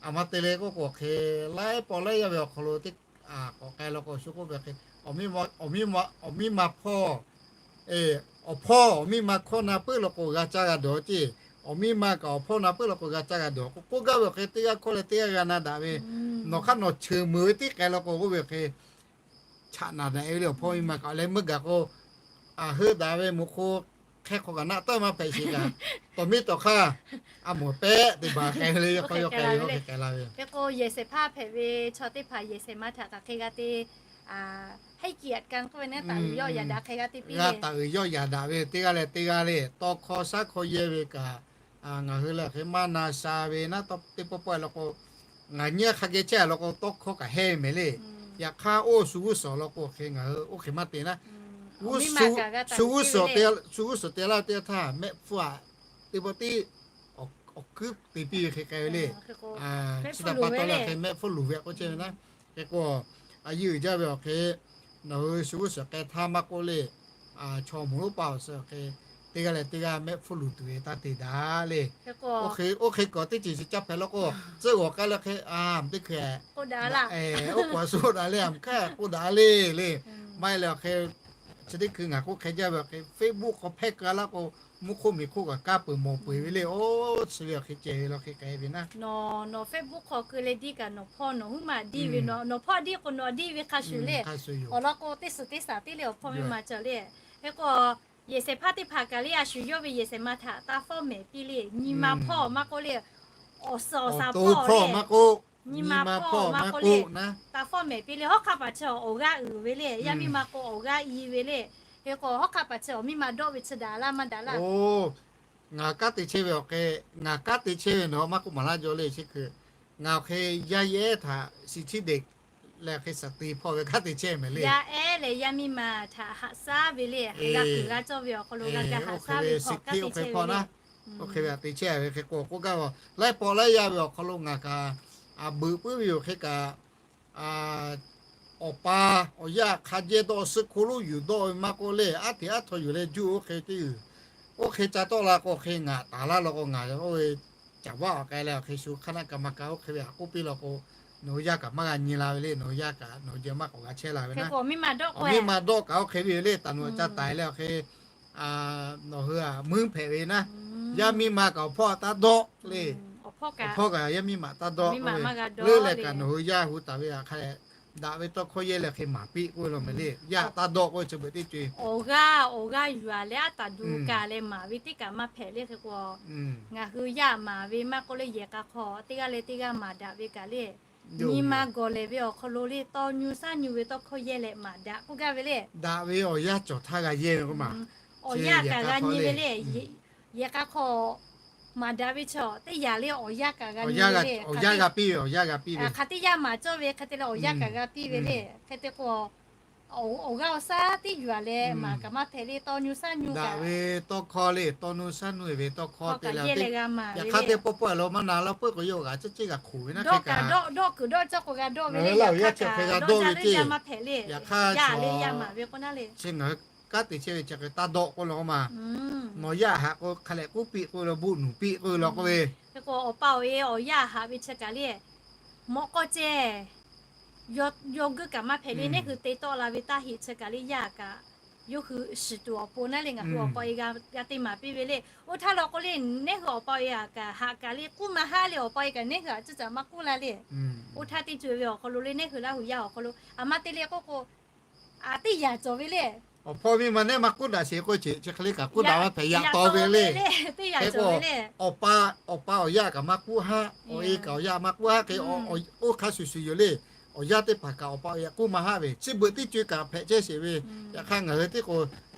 aˬ ma te le k'oˆ k'o awˬ hk'e, laiˉ pawˆ laiˉ yaˇ ve awˬ hk'aw lo teˇ k'awꞈ k'ai law k'o shu k'oˆ ve hk'e, awˬ miˇ ma hpawˇ, awˬ hpawˇ awˬ miˇ ma hkawˇ na puiˉ law k'o g'a caˇ g'a dawˬ ceˇ. Awˬ miˇ ma kaꞈ awˬ hpawˇ na puiˉ law k'o g'a caˇ g'a dawˬ k'o, k'oˆ gaˇ ve awˬ hk'e teˇ g'aˇ hkawˇ leh teˇ g'aˇ g'a na daꞈ ve, nawˬ hk'aˇ nawˬ cheuˬ meuˬ ve tiˉ k'ai law k'o k'oˆ ve awˬ hk'e, chaꞈ naˍ daꞈ ve le. Awˬ hpawˇ miˇ ma kaꞈ leh meuˇ gaˬ k'o, aˬ heuˆ daꞈ ve meuˬ hk'o hk'e hk'aw kaꞈ naˆ tawˆ maˇ hpehꞈ sheˍ kaꞈ, tawˍ miˇ tawˍ hk'aˇ a mawˬ pehˉ te baˬ k'ai ve le. Yawˇ hk'aw yawˇ k'ai ve hk'e k'ai la ve. Hk'e k'o yehˬ shehˍ hpaˇ hpehꞈ ve chaw teˇ hpaˍ yehˬ shehˍ ma htaꞈ kaꞈ hk'e g'a te, haiˉ kiꞈ yaꞈ kaˇ k'oˆ ve naˉ taˍ uiˍ yawˆ yaꞈ daꞈ hk'e g'a te piˇ le. G'a taˍ uiˍ yawˆ yaꞈ daꞈ ve teˇ g'aˇ leh teˇ g'aˇ le. Tawˇ hkawˇ shaˉ hkawˇ yehˇ ve kaꞈ, ngaˬ hui lehˬ hk'e maˇ na sha ve naˉ, teˇ pawˆ pawˆ law k'o, ngaˬ nyi hk'a geh chehˇ law k'o tawˇ hkawˇ kaꞈ hehˇ mehˍ le. Yaꞈ hk'aˇ oˇ shu g'uˇ suhˍ law k'o hk'e ngaˬ hui oˇ hk'e maˇ te naˉ. Shu g'uˇ suhˍ te laˇ ve teˇ g'aˇ htaˇ mehˆ hpfuhˇ aꞈ teˇ pawˆ tiˉ awˬ kuiˉ te piˇ ve hk'e k'ai ve le. Chi htaꞈ pa taw leh hk'e mehˆ hpfuhˇ luˬ ve k'oˆ chehˇ ve naˉ. Hk'e k'o, a yeˇ uiˍ jaˇ ve awˬ hk'e, nawˬ hui shu g'uˇ suhˍ k'ai htaˇ maˇ k'oˆ le, chaw mawˬ lonˉ paˆ awˬ suhˍ awˬ hk'e teˇ g'aˇ leh teˇ g'aˇ mehˆ hpfuhˇ luˬ tuˬ ve taˇ te daꞈ le. Oˇ hk'e k'o teˇ ceuˬ chi caˇ hpehꞈ law k'o, tcuhˉ g'awˬ k'ai leh hk'e, teˇ hk'e, oˉ k'oˍ a suh daꞈ leh a hk'aˇ k'oˆ daꞈ le le. Maˇ heˆ leh awˬ hk'e, chi teˇ hkui ngaˬ k'oˆ hk'e jaˇ ve awˬ hk'e Facebook hk'aw hpehˇ keu laˇ k'o, mvuhˇ hk'oˆ miˬ hk'oˆ kaꞈ kaˇ peuˬ mawˬ peuˬ ve le. Oˇ chi ve awˬ hk'e ceh ve law hk'e k'ai ve naˉ. Nawˬ nawˬ Facebook hk'aw keu leh diˇ kaꞈ nawˬ hpawˇ nawˬ huiˉ maˬ diˇ ve, nawˬ nawˬ hpawˇ diˇ k'o nawˬ diˇ ve hk'a shuˍ le. Awˬ lawn k'o teˇ suhˍ teˇ shaˍ tiˉ le awˬ hpawˇ miˇ ma cawˬ le. Hk'e k'o yehˬ shehˍ hpaˇ teˇ hpaˍ kaꞈ le a shu yawˇ ve yehˬ shehˍ ma htaꞈ taˇ fawˉ mehˍ piˇ le. Nyi ma hpawˇ maˇ k'oˆ le, awˬ suhˍ awˬ shaˍ hpawˇ le, nyi ma hpawˇ maˇ k'oˆ le, taˇ fawˉ mehˍ piˇ le. Hawˉ hk'aˇ paˍ chi awˬ g'aˇ uiˍ ve le, yaˇ miˇ ma k'o awˬ g'aˇ i ve le. Hk'e k'o hawˉ hk'aˇ paˍ chi awˬ miˇ ma dawˆ ve chi daꞈ laˇ maˇ daꞈ laˇ. Oˇ, ngaˬ kanˉ te chehˇ ve awˬ hk'e, ngaˬ kanˉ te chehˇ ve nawˬ maˇ k'oˆ maˍ laˇ jaw le chi hkui. Ngaˬ awˬ hk'e yaˇ ehˉ htaꞈ shi htiˉ deꞈ leh hk'e shaˍ te hpawˇ ve kanˉ te chehˇ mehˍ le. Yaˇ ehˉ leh yaˇ miˇ ma htaꞈ haꞈ shaˉ ve le, g'a kuiˬ g'a cawˇ ve awˬ hk'aw lo g'a g'a haꞈ shaˉ ve hk'e hpawˇ naˉ. Oˇ hk'e ve te chehˇ ve hk'e k'o k'oˆ gaˇ ve laiˉ pawˆ laiˉ yaˇ ve awˬ hk'aw lo ngaˬ kaꞈ a beuꞈ puiˉ ve yoˬ hk'e kaꞈ, awˬ pa awˬ yaˇ hk'a jehˇ dawˇ suhˆ hko lonˉ yuˬ dawˇ ve maˇ k'oˆ le, aˉ hteꞈ aˉ htaw yuˬ leh juˇ oˇ hk'e teˇ yuˬ. Oˇ hk'e ca tawˆ la k'o hk'e ngaˬ taˍ laˇ law k'o ngaˬ oˇ ve caˍ vaˇ awˬ k'ai leh awˬ hk'e shu hk'aˇ naˆ kaꞈ maˇ kaꞈ oˇ hk'e ve htaꞈ k'oˆ piˇ law k'o, nawˬ hui yaˇ kaꞈ maˇ g'a nyi la ve le, nawˬ hui yaˇ kaꞈ nawˬ hui jeh maˇ k'awꞈ g'a chehˇ la ve naˉ. Miˇ ma dawˆ kaꞈ oˇ hk'e ve le, taˍ nawˬ ca taiˍ leh awˬ hk'e nawˬ hui muiˉ hpehꞈ ve naˉ. Yaˇ miˇ ma kaꞈ awˬ hpawˇ taˇ dawˆ le. Awˬ hpawˇ kaꞈ yaˇ miˇ ma taˇ dawˆ le. Leuˉ leh kaꞈ nawˬ hui yaˇ hu taˍ ve hk'a daꞈ ve tawˇ hkawˇ yehˇ leh hk'e maˍ piˇ k'oˆ ve law mehˍ le. Yaˇ taˇ dawˆ k'oˆ ve chi beuꞈ teˇ co-e. Awˬ g'aˇ awˬ g'aˇ yuˬ a leh aˉ taˍ duˬ kaꞈ leh maˍ ve teˇ kaꞈ maˇ hpehꞈ le hk'e k'o, ngaˬ hui yaˇ maˍ ve maˇ k'oˆ le, yehˬ k'a hk'aw teˇ g'aˇ leh teˇ g'aˇ maˍ daꞈ ve kaꞈ le, nyi ma gawˬ lehˬ ve awˬ hk'aw lo le tawˇ nyu shaˉ nyu ve tawˇ hkawˇ yehˇ leh maˍ daꞈ k'oˆ gaˇ ve le. Daꞈ ve awˬ yanˇ cawˬ htaˇ g'a yehˇ ve k'o maˬ. Awˬ yanˇ kaꞈ g'a nyi ve le. Yehˬ k'a hk'aw maˍ daꞈ ve chaw teˇ yanˇ le awˬ yanˇ kaꞈ g'a nyi ve le. Awˬ yanˇ g'a piˇ ve, awˬ yanˇ g'a piˇ ve. Hk'aˬ teˇ yanˇ maˍ cawˇ ve hk'e te leh awˬ yanˇ kaꞈ g'a piˇ ve le. Hk'e te k'o, awˬ g'aˇ awˬ shaˉ teˇ yuˬ a leh maˍ kaꞈ maˇ hpehꞈ le, tawˇ nyu shaˉ nyu kaꞈ. Daꞈ ve tawˇ hkawˇ le, tawˇ nyi shaˉ nyi ve tawˇ hkawˇ te leh, yaꞈ hk'aˇ teˇ pawˆ pawˆ lo maˇ na laˇ peuˬ k'o yawˇ g'a ciˉ ciˉ g'a hk'oˍ ve naˉ hk'e kaꞈ. Dawˇ kuiˬ dawˇ cawˇ k'o g'a dawˇ ve le, yaꞈ hk'aˇ kaꞈ dawˇ ve teˇ yanˇ maˇ hpehꞈ le. Yaꞈ hk'aˇ chi ngaˬ hui kanˉ te chehˇ ve chi hk'e taˇ dawˆ k'oˆ law maˬ. Nawˬ yaˇ haꞈ k'o hk'a lehˬ k'oˆ piˇ k'oˆ ve la, buˆ nuˬ piˇ k'oˆ ve law k'oˆ ve. Hk'e k'o awˬ pa awˬ e awˬ yaˇ haꞈ ve chi kaꞈ le, mawꞈ k'aw ceh yawˇ geuˆ kaꞈ maˇ hpehꞈ le. Neˇ hui te tawˆ la ve taˇ heꞈ chi kaꞈ le, yaˇ kaꞈ yawˇ hui shiˍ tuˬ awˬ pon naˉ le, ngaˬ hui awˬ pa awˬ e g'a te maˍ piˇ ve le. Oˇ htaˇ law k'o le, neˇ hui awˬ pa awˬ e kaꞈ haꞈ kaꞈ le k'oˆ maˇ haˆ le, awˬ pa awˬ e kaꞈ neˇ hui a ciˉ caꞈ maˇ k'oˆ la le. Oˇ htaˇ teˇ co-e ve awˬ hk'aw lo le, neˇ hui laˇ hui yaˇ awˬ hk'aw lo a maˇ te le k'oˆ k'o, a teˇ yanˇ cawˬ ve le. Awˬ hpawˇ miˇ ma neˇ maˇ k'oˆ daꞈ sheˍ k'oˆ ce, chi hk'e le kaꞈ k'oˆ daꞈ maˇ hpehꞈ, yaꞈ taw ve le. Hk'e k'o, awˬ pa awˬ yaˇ kaꞈ maˇ k'oˆ haˆ, awˬ e kaꞈ awˬ yaˇ maˇ k'oˆ haˆ hk'e, oˇ hk'a shuˍ shuˍ yoˬ le. Awˬ yanˇ teˇ hpaˍ kaꞈ awˬ pa awˬ e k'oˆ maˇ haˆ ve, chi beuꞈ teˇ co-e kaꞈ hpehꞈ chehˇ sheˍ ve. Yaꞈ hk'aˇ ngaˬ hui teˇ k'o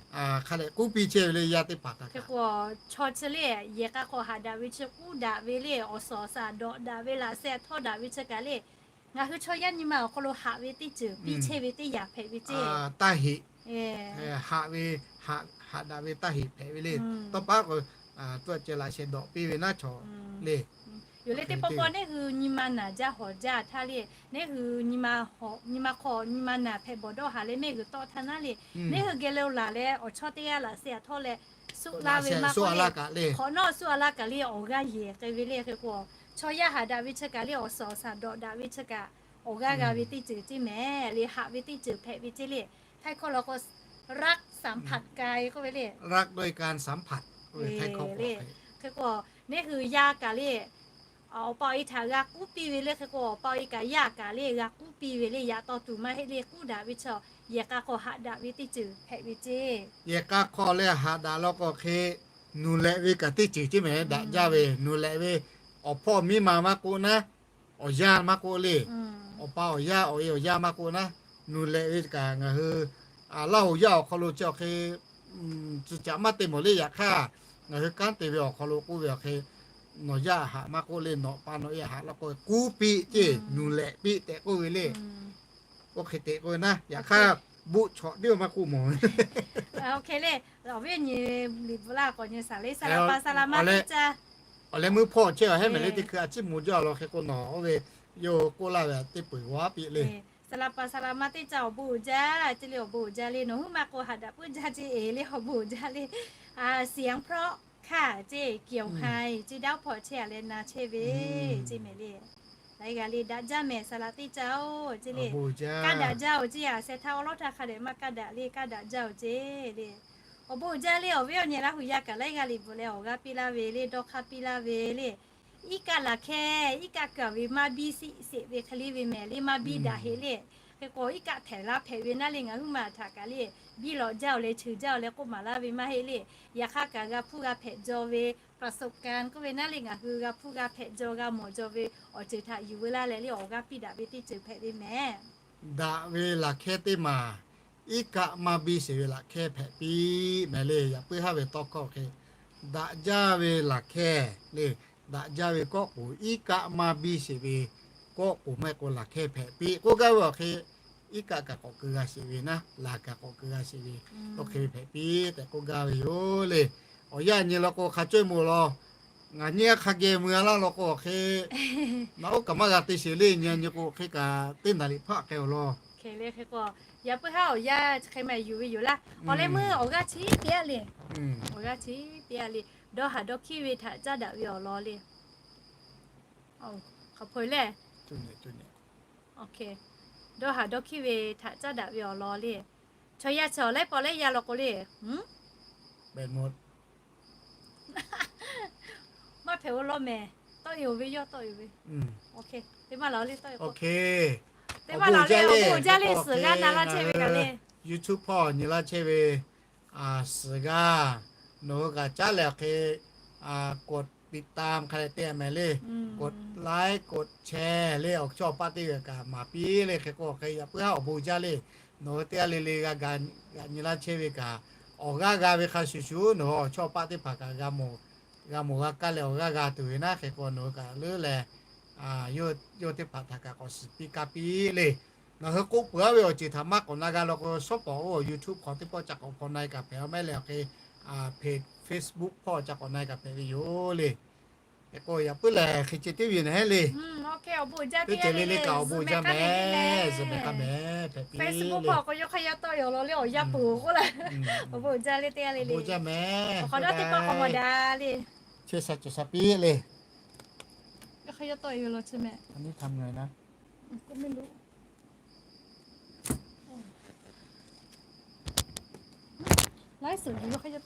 hk'a lehˬ k'oˆ piˇ chehˇ ve le, yaˇ teˇ hpaˍ kaꞈ. Hk'e k'o, chaw chi le, yehˬ k'a hk'aw haꞈ daꞈ ve chi k'oˆ daꞈ ve le, awˬ suhˍ awˬ shaˍ dawꞈ daꞈ ve, laꞈ sheh htawˇ daꞈ ve chi kaꞈ le, ngaˬ hui chaw yaˇ nyi ma awˬ hk'aw lo haꞈ ve teˇ ceuˬ piˇ chehˇ ve teˇ yanˇ hpehꞈ ve ceˇ. Taˇ heꞈ, haꞈ ve, haꞈ daꞈ ve taˇ heꞈ hpehꞈ ve le. Tawˇ pa k'o, tuˇ a ceh laꞈ sheh dawꞈ piˇ ve naˉ chaw le. Yoˬ le, teˇ pawˆ pawˆ neˇ hui nyi ma naˬ jaˇ hawˍ jaˇ htaˇ le, neˇ hui nyi ma hk'aw nyi ma naˬ hpehꞈ bawˬ dawˇ haˍ leh mehˆ g'uiˬ tawˆ htaˇ naˉ le, neˇ hui geh le laˬ leh awˬ chawˇ teˇ g'aˇ laꞈ sheh a htawˇ leh suˆ laˇ ve maˇ k'oˆ le, hk'awꞈ nawˉ suˆ a laˇ kaꞈ le awˬ g'aˇ yehˬ k'ai ve le. Hk'e k'o, chaw yaˇ haꞈ daꞈ ve chi kaꞈ le, awˬ suhˍ awˬ shaˍ dawꞈ daꞈ ve chi kaꞈ awˬ g'aˇ g'a ve teˇ ceuˬ ceˇ mehˍ le, haꞈ ve teˇ ceuˬ hpehꞈ ve ceˇ le. Htaiˇ hkawˇ law k'o รักสัมผัสกาย k'oˆ ve le. รักด้วยการสัมผัส k'oˆ ve Htaiˇ hkawˇ le. Hk'e k'o, neˇ hui yaˇ kaꞈ le awˬ pa awˬ e htaꞈ g'a k'oˆ piˇ ve le. Hk'e k'o, awˬ pa awˬ e kaꞈ yaˇ kaꞈ le g'a k'oˆ piˇ ve le. Yaꞈ taw tuˬ maˇ heˆ le, k'oˆ daꞈ ve chaw yehˬ k'a hk'aw haꞈ daꞈ ve teˇ ceuˬ hpehꞈ ve ceˇ. Yehˬ k'a hk'aw leh haꞈ daꞈ law k'o hk'e, nuˬ lehꞈ ve kaꞈ teˇ ceuˬ ceˇ mehˍ daꞈ jaˇ ve. Nuˬ lehꞈ ve awˬ hpawˇ miˇ ma maˇ k'oˆ naˉ, awˬ yanˇ maˇ k'oˆ le, awˬ pa awˬ yaˇ awˬ e awˬ yanˇ maˇ k'oˆ naˉ, nuˬ lehꞈ ve kaꞈ ngaˬ hui Laˇ hoꞈ yaˇ awˬ hk'aw lo chi awˬ hk'e tcuh caꞈ maˇ te mawˬ le. Yaꞈ hk'aˇ ngaˬ hui kanˉ te ve awˬ hk'aw lo k'oˆ ve awˬ hk'e, nawˬ yaˇ haꞈ maˇ k'oˆ le, nawˬ pa nawˬ e haꞈ law k'o k'uˉ piˇ ceˇ, nuˬ lehꞈ piˇ tehꞈ k'oˆ ve le. Oˇ hk'e te k'oˆ ve naˉ, yaꞈ hk'aˇ buˆ chawꞈ teˇ maˇ k'oˆ mawˬ. Awˬ leh meuˇ hpawˇ chehˇ a hehˉ mehˍ le, teˇ hkui a ciˉ mo jaˇ law hk'e k'o nawˬ oˇ ve yawˇ k'oˆ laˇ ve teˇ peu-eˬ g'a piˇ le. Saˍ laˍ paˍ saˍ laˍ ma teˇ ca awˬ bon uiˍ jaˇ ceˇ le, awˬ bon uiˍ jaˇ le. Nawˬ huiˉ ma k'o haꞈ daꞈ puiˉ jaˇ ceˇ le, awˬ bon uiˍ jaˇ le. เสียงเพราะค่ะ ceˇ เสียงไฮ ceˇ ดาว เพราะ chehˇ a leh na chehˇ ve ceˇ mehˍ le. Laiˉ g'a le daꞈ jaˇ mehˍ saˍ laˍ teˇ ca-oˬ ceˇ le. Kaˇ daꞈ jaˇ-oˬ ceˇ a, sheh htaˇ awˉ lawˉ htaˇ hk'a dehꞈ maˇ kaˇ daꞈ le, kaˇ daꞈ jaˇ-oˬ ceˇ le. Awˬ bon uiˍ jaˇ le, awˬ viˉ awˬ nyi Laˇ hu yaˇ kaꞈ laiˉ g'a le bvuhꞈ leh awˬ g'aˇ piˇ laˇ ve le, dawˇ hk'aˇ piˇ laˇ ve le. Iˉ kaˆ laˬ hkehˇ, iˉ kaˆ kuiˬ a ve maˇ biˇ sheˍ ve hk'e le ve mehˍ le, maˇ biˇ daꞈ heˆ le. Hk'e k'o iˉ kaˆ htehꞈ laˇ hpehꞈ ve naˉ le, ngaˬ huiˉ ma htaꞈ kaꞈ le, biˇ lawꞈ jaˇ-oˬ leh cheuˬ jaˇ-oˬ leh k'oˆ maˍ laˇ ve maˇ heˆ le. Yaꞈ hk'aˇ kaꞈ g'a hpuˇ g'a hpehꞈ jaw ve ประสบการณ์ k'oˆ ve naˉ le, ngaˬ hui g'a hpuˇ g'a hpehꞈ jaw g'a mawˬ jaw ve awˬ ceuˬ htaꞈ yuˬ veu laˇ leh le, awˬ g'aˇ piˇ daꞈ ve teˇ ceuˬ hpehꞈ ve mehˍ. Daꞈ ve laˬ hkehˇ teˇ maˬ, iˉ kaˆ maˇ biˇ sheˍ ve laˬ hkehˇ hpehꞈ piˇ mehˍ le. Yaꞈ puiˉ haˉ ve tawˇ hkawˇ hk'e, daꞈ jaˇ ve laˬ hkehˇ le, daꞈ jaˇ ve kawˆ k'oˍ iˉ kaˆ maˇ biˇ sheˍ ve kawˆ k'oˍ maˇ heˆ k'o laˬ hkehˇ hpehꞈ piˇ k'oˆ gaˇ ve awˬ hk'e, iˉ kaˆ kaꞈ k'awꞈ keu g'a sheˍ ve naˉ, laˬ kaꞈ k'awꞈ keu g'a sheˍ ve, tawˇ hk'e ve hpehꞈ piˇ tehꞈ k'oˆ gaˇ ve yoˬ le. Awˬ yanˇ nyi law k'o hk'a cawehˇ moˍ law, ngaˬ nyi hk'a geh mui a laˇ law k'o awˬ hk'e, naꞈ oˉ kaꞈ maˇ g'a te sheˍ le, nyi nyi k'o hk'e kaꞈ teˇ naˍ riˍ hpaˆ k'ai-oˬ law. Yaꞈ puiˉ haˉ awˬ yanˇ chi hk'e mehˍ yuˬ ve yoˬ laˇ. Awˬ leh meuˇ awˬ g'aˇ chi piˇ a le, awˬ g'aˇ chi piˇ a le. Dawˇ haˍ dawˇ hkiˇ ve htaꞈ caˇ daꞈ ve awˬ lawn le. Hk'aˬ hpawˇ le. Dawˇ haˍ dawˇ hkiˇ ve htaꞈ caˇ daꞈ ve awˬ lawn le. Chaw yaˇ chi awˬ laiˉ pawˆ laiˉ yaˇ law k'o le, maˇ hpehꞈ-o law mehˍ. Tawˆ-e-oˬ ve yawˇ tawˆ-e-oˬ ve. Teˇ maˇ laˬ le, tawˆ-e k'o, teˇ maˇ laˬ le, awˬ bon uiˍ jaˇ le, suhˍ g'aˇ na laˇ chehˇ ve kaꞈ le. YouTube hpawˇ nyi laˇ chehˇ ve, suhˍ g'aˇ, nawˬ hui kaꞈ caˉ leh awˬ hk'e กดติดตาม hk'a leh te mehˍ le. กดไลค์ กดแชร์ le, awˬ chawˇ awˬ paˆ teˇ g'aˇ kaꞈ maˍ piˇ le. Hk'e k'o hk'e yaꞈ puiˉ haˉ awˬ bon jaˇ le. Nawˬ hui teˇ g'aˇ le le g'a ga g'aꞈ nyi laˇ chehˇ ve kaꞈ, awˬ g'aˇ g'a ve hk'a shuˍ shuˍ nawˬ hui awˬ chawˇ paˆ teˇ hpaˍ kaꞈ g'a mawˬ g'a k'aˇ leh awˬ g'aˇ g'a tuˬ ve naˉ. Hk'e k'o nawˬ hui kaꞈ leuˉ leh yawˇ teˇ hpaˍ htaꞈ kaꞈ k'awꞈ shiˍ piˇ kaˇ piˇ le. Ngaˬ hui k'oˆ peuˬ-a ve awˬ ceuˬ htaꞈ maˇ k'awꞈ na g'a law k'o, shawˉ pawˍ oˇ awˬ YouTube hk'aw teˇ pawˆ ca k'awꞈ hpaw na e kaꞈ hpehꞈ a mehˍ le. Awˬ hk'e Facebook hpawˇ ca k'awꞈ na e kaꞈ hpehꞈ ve yoˬ le. Hk'e k'o yaꞈ puiˉ lehˬ hk'e ceh tiˉ ve yoˬ nehˉ le. Teˇ ceuˬ le le kaꞈ awˬ bon jaˇ mehˍ, zuhꞈ mehˍ k'a mehˍ hpehꞈ piˇ le. Awˬ bon jaˇ mehˍ. Chehˇ sha cawˬ sha piˇ le. Laiˉ suˍ yuˬ ve hk'e yaˇ tawˆ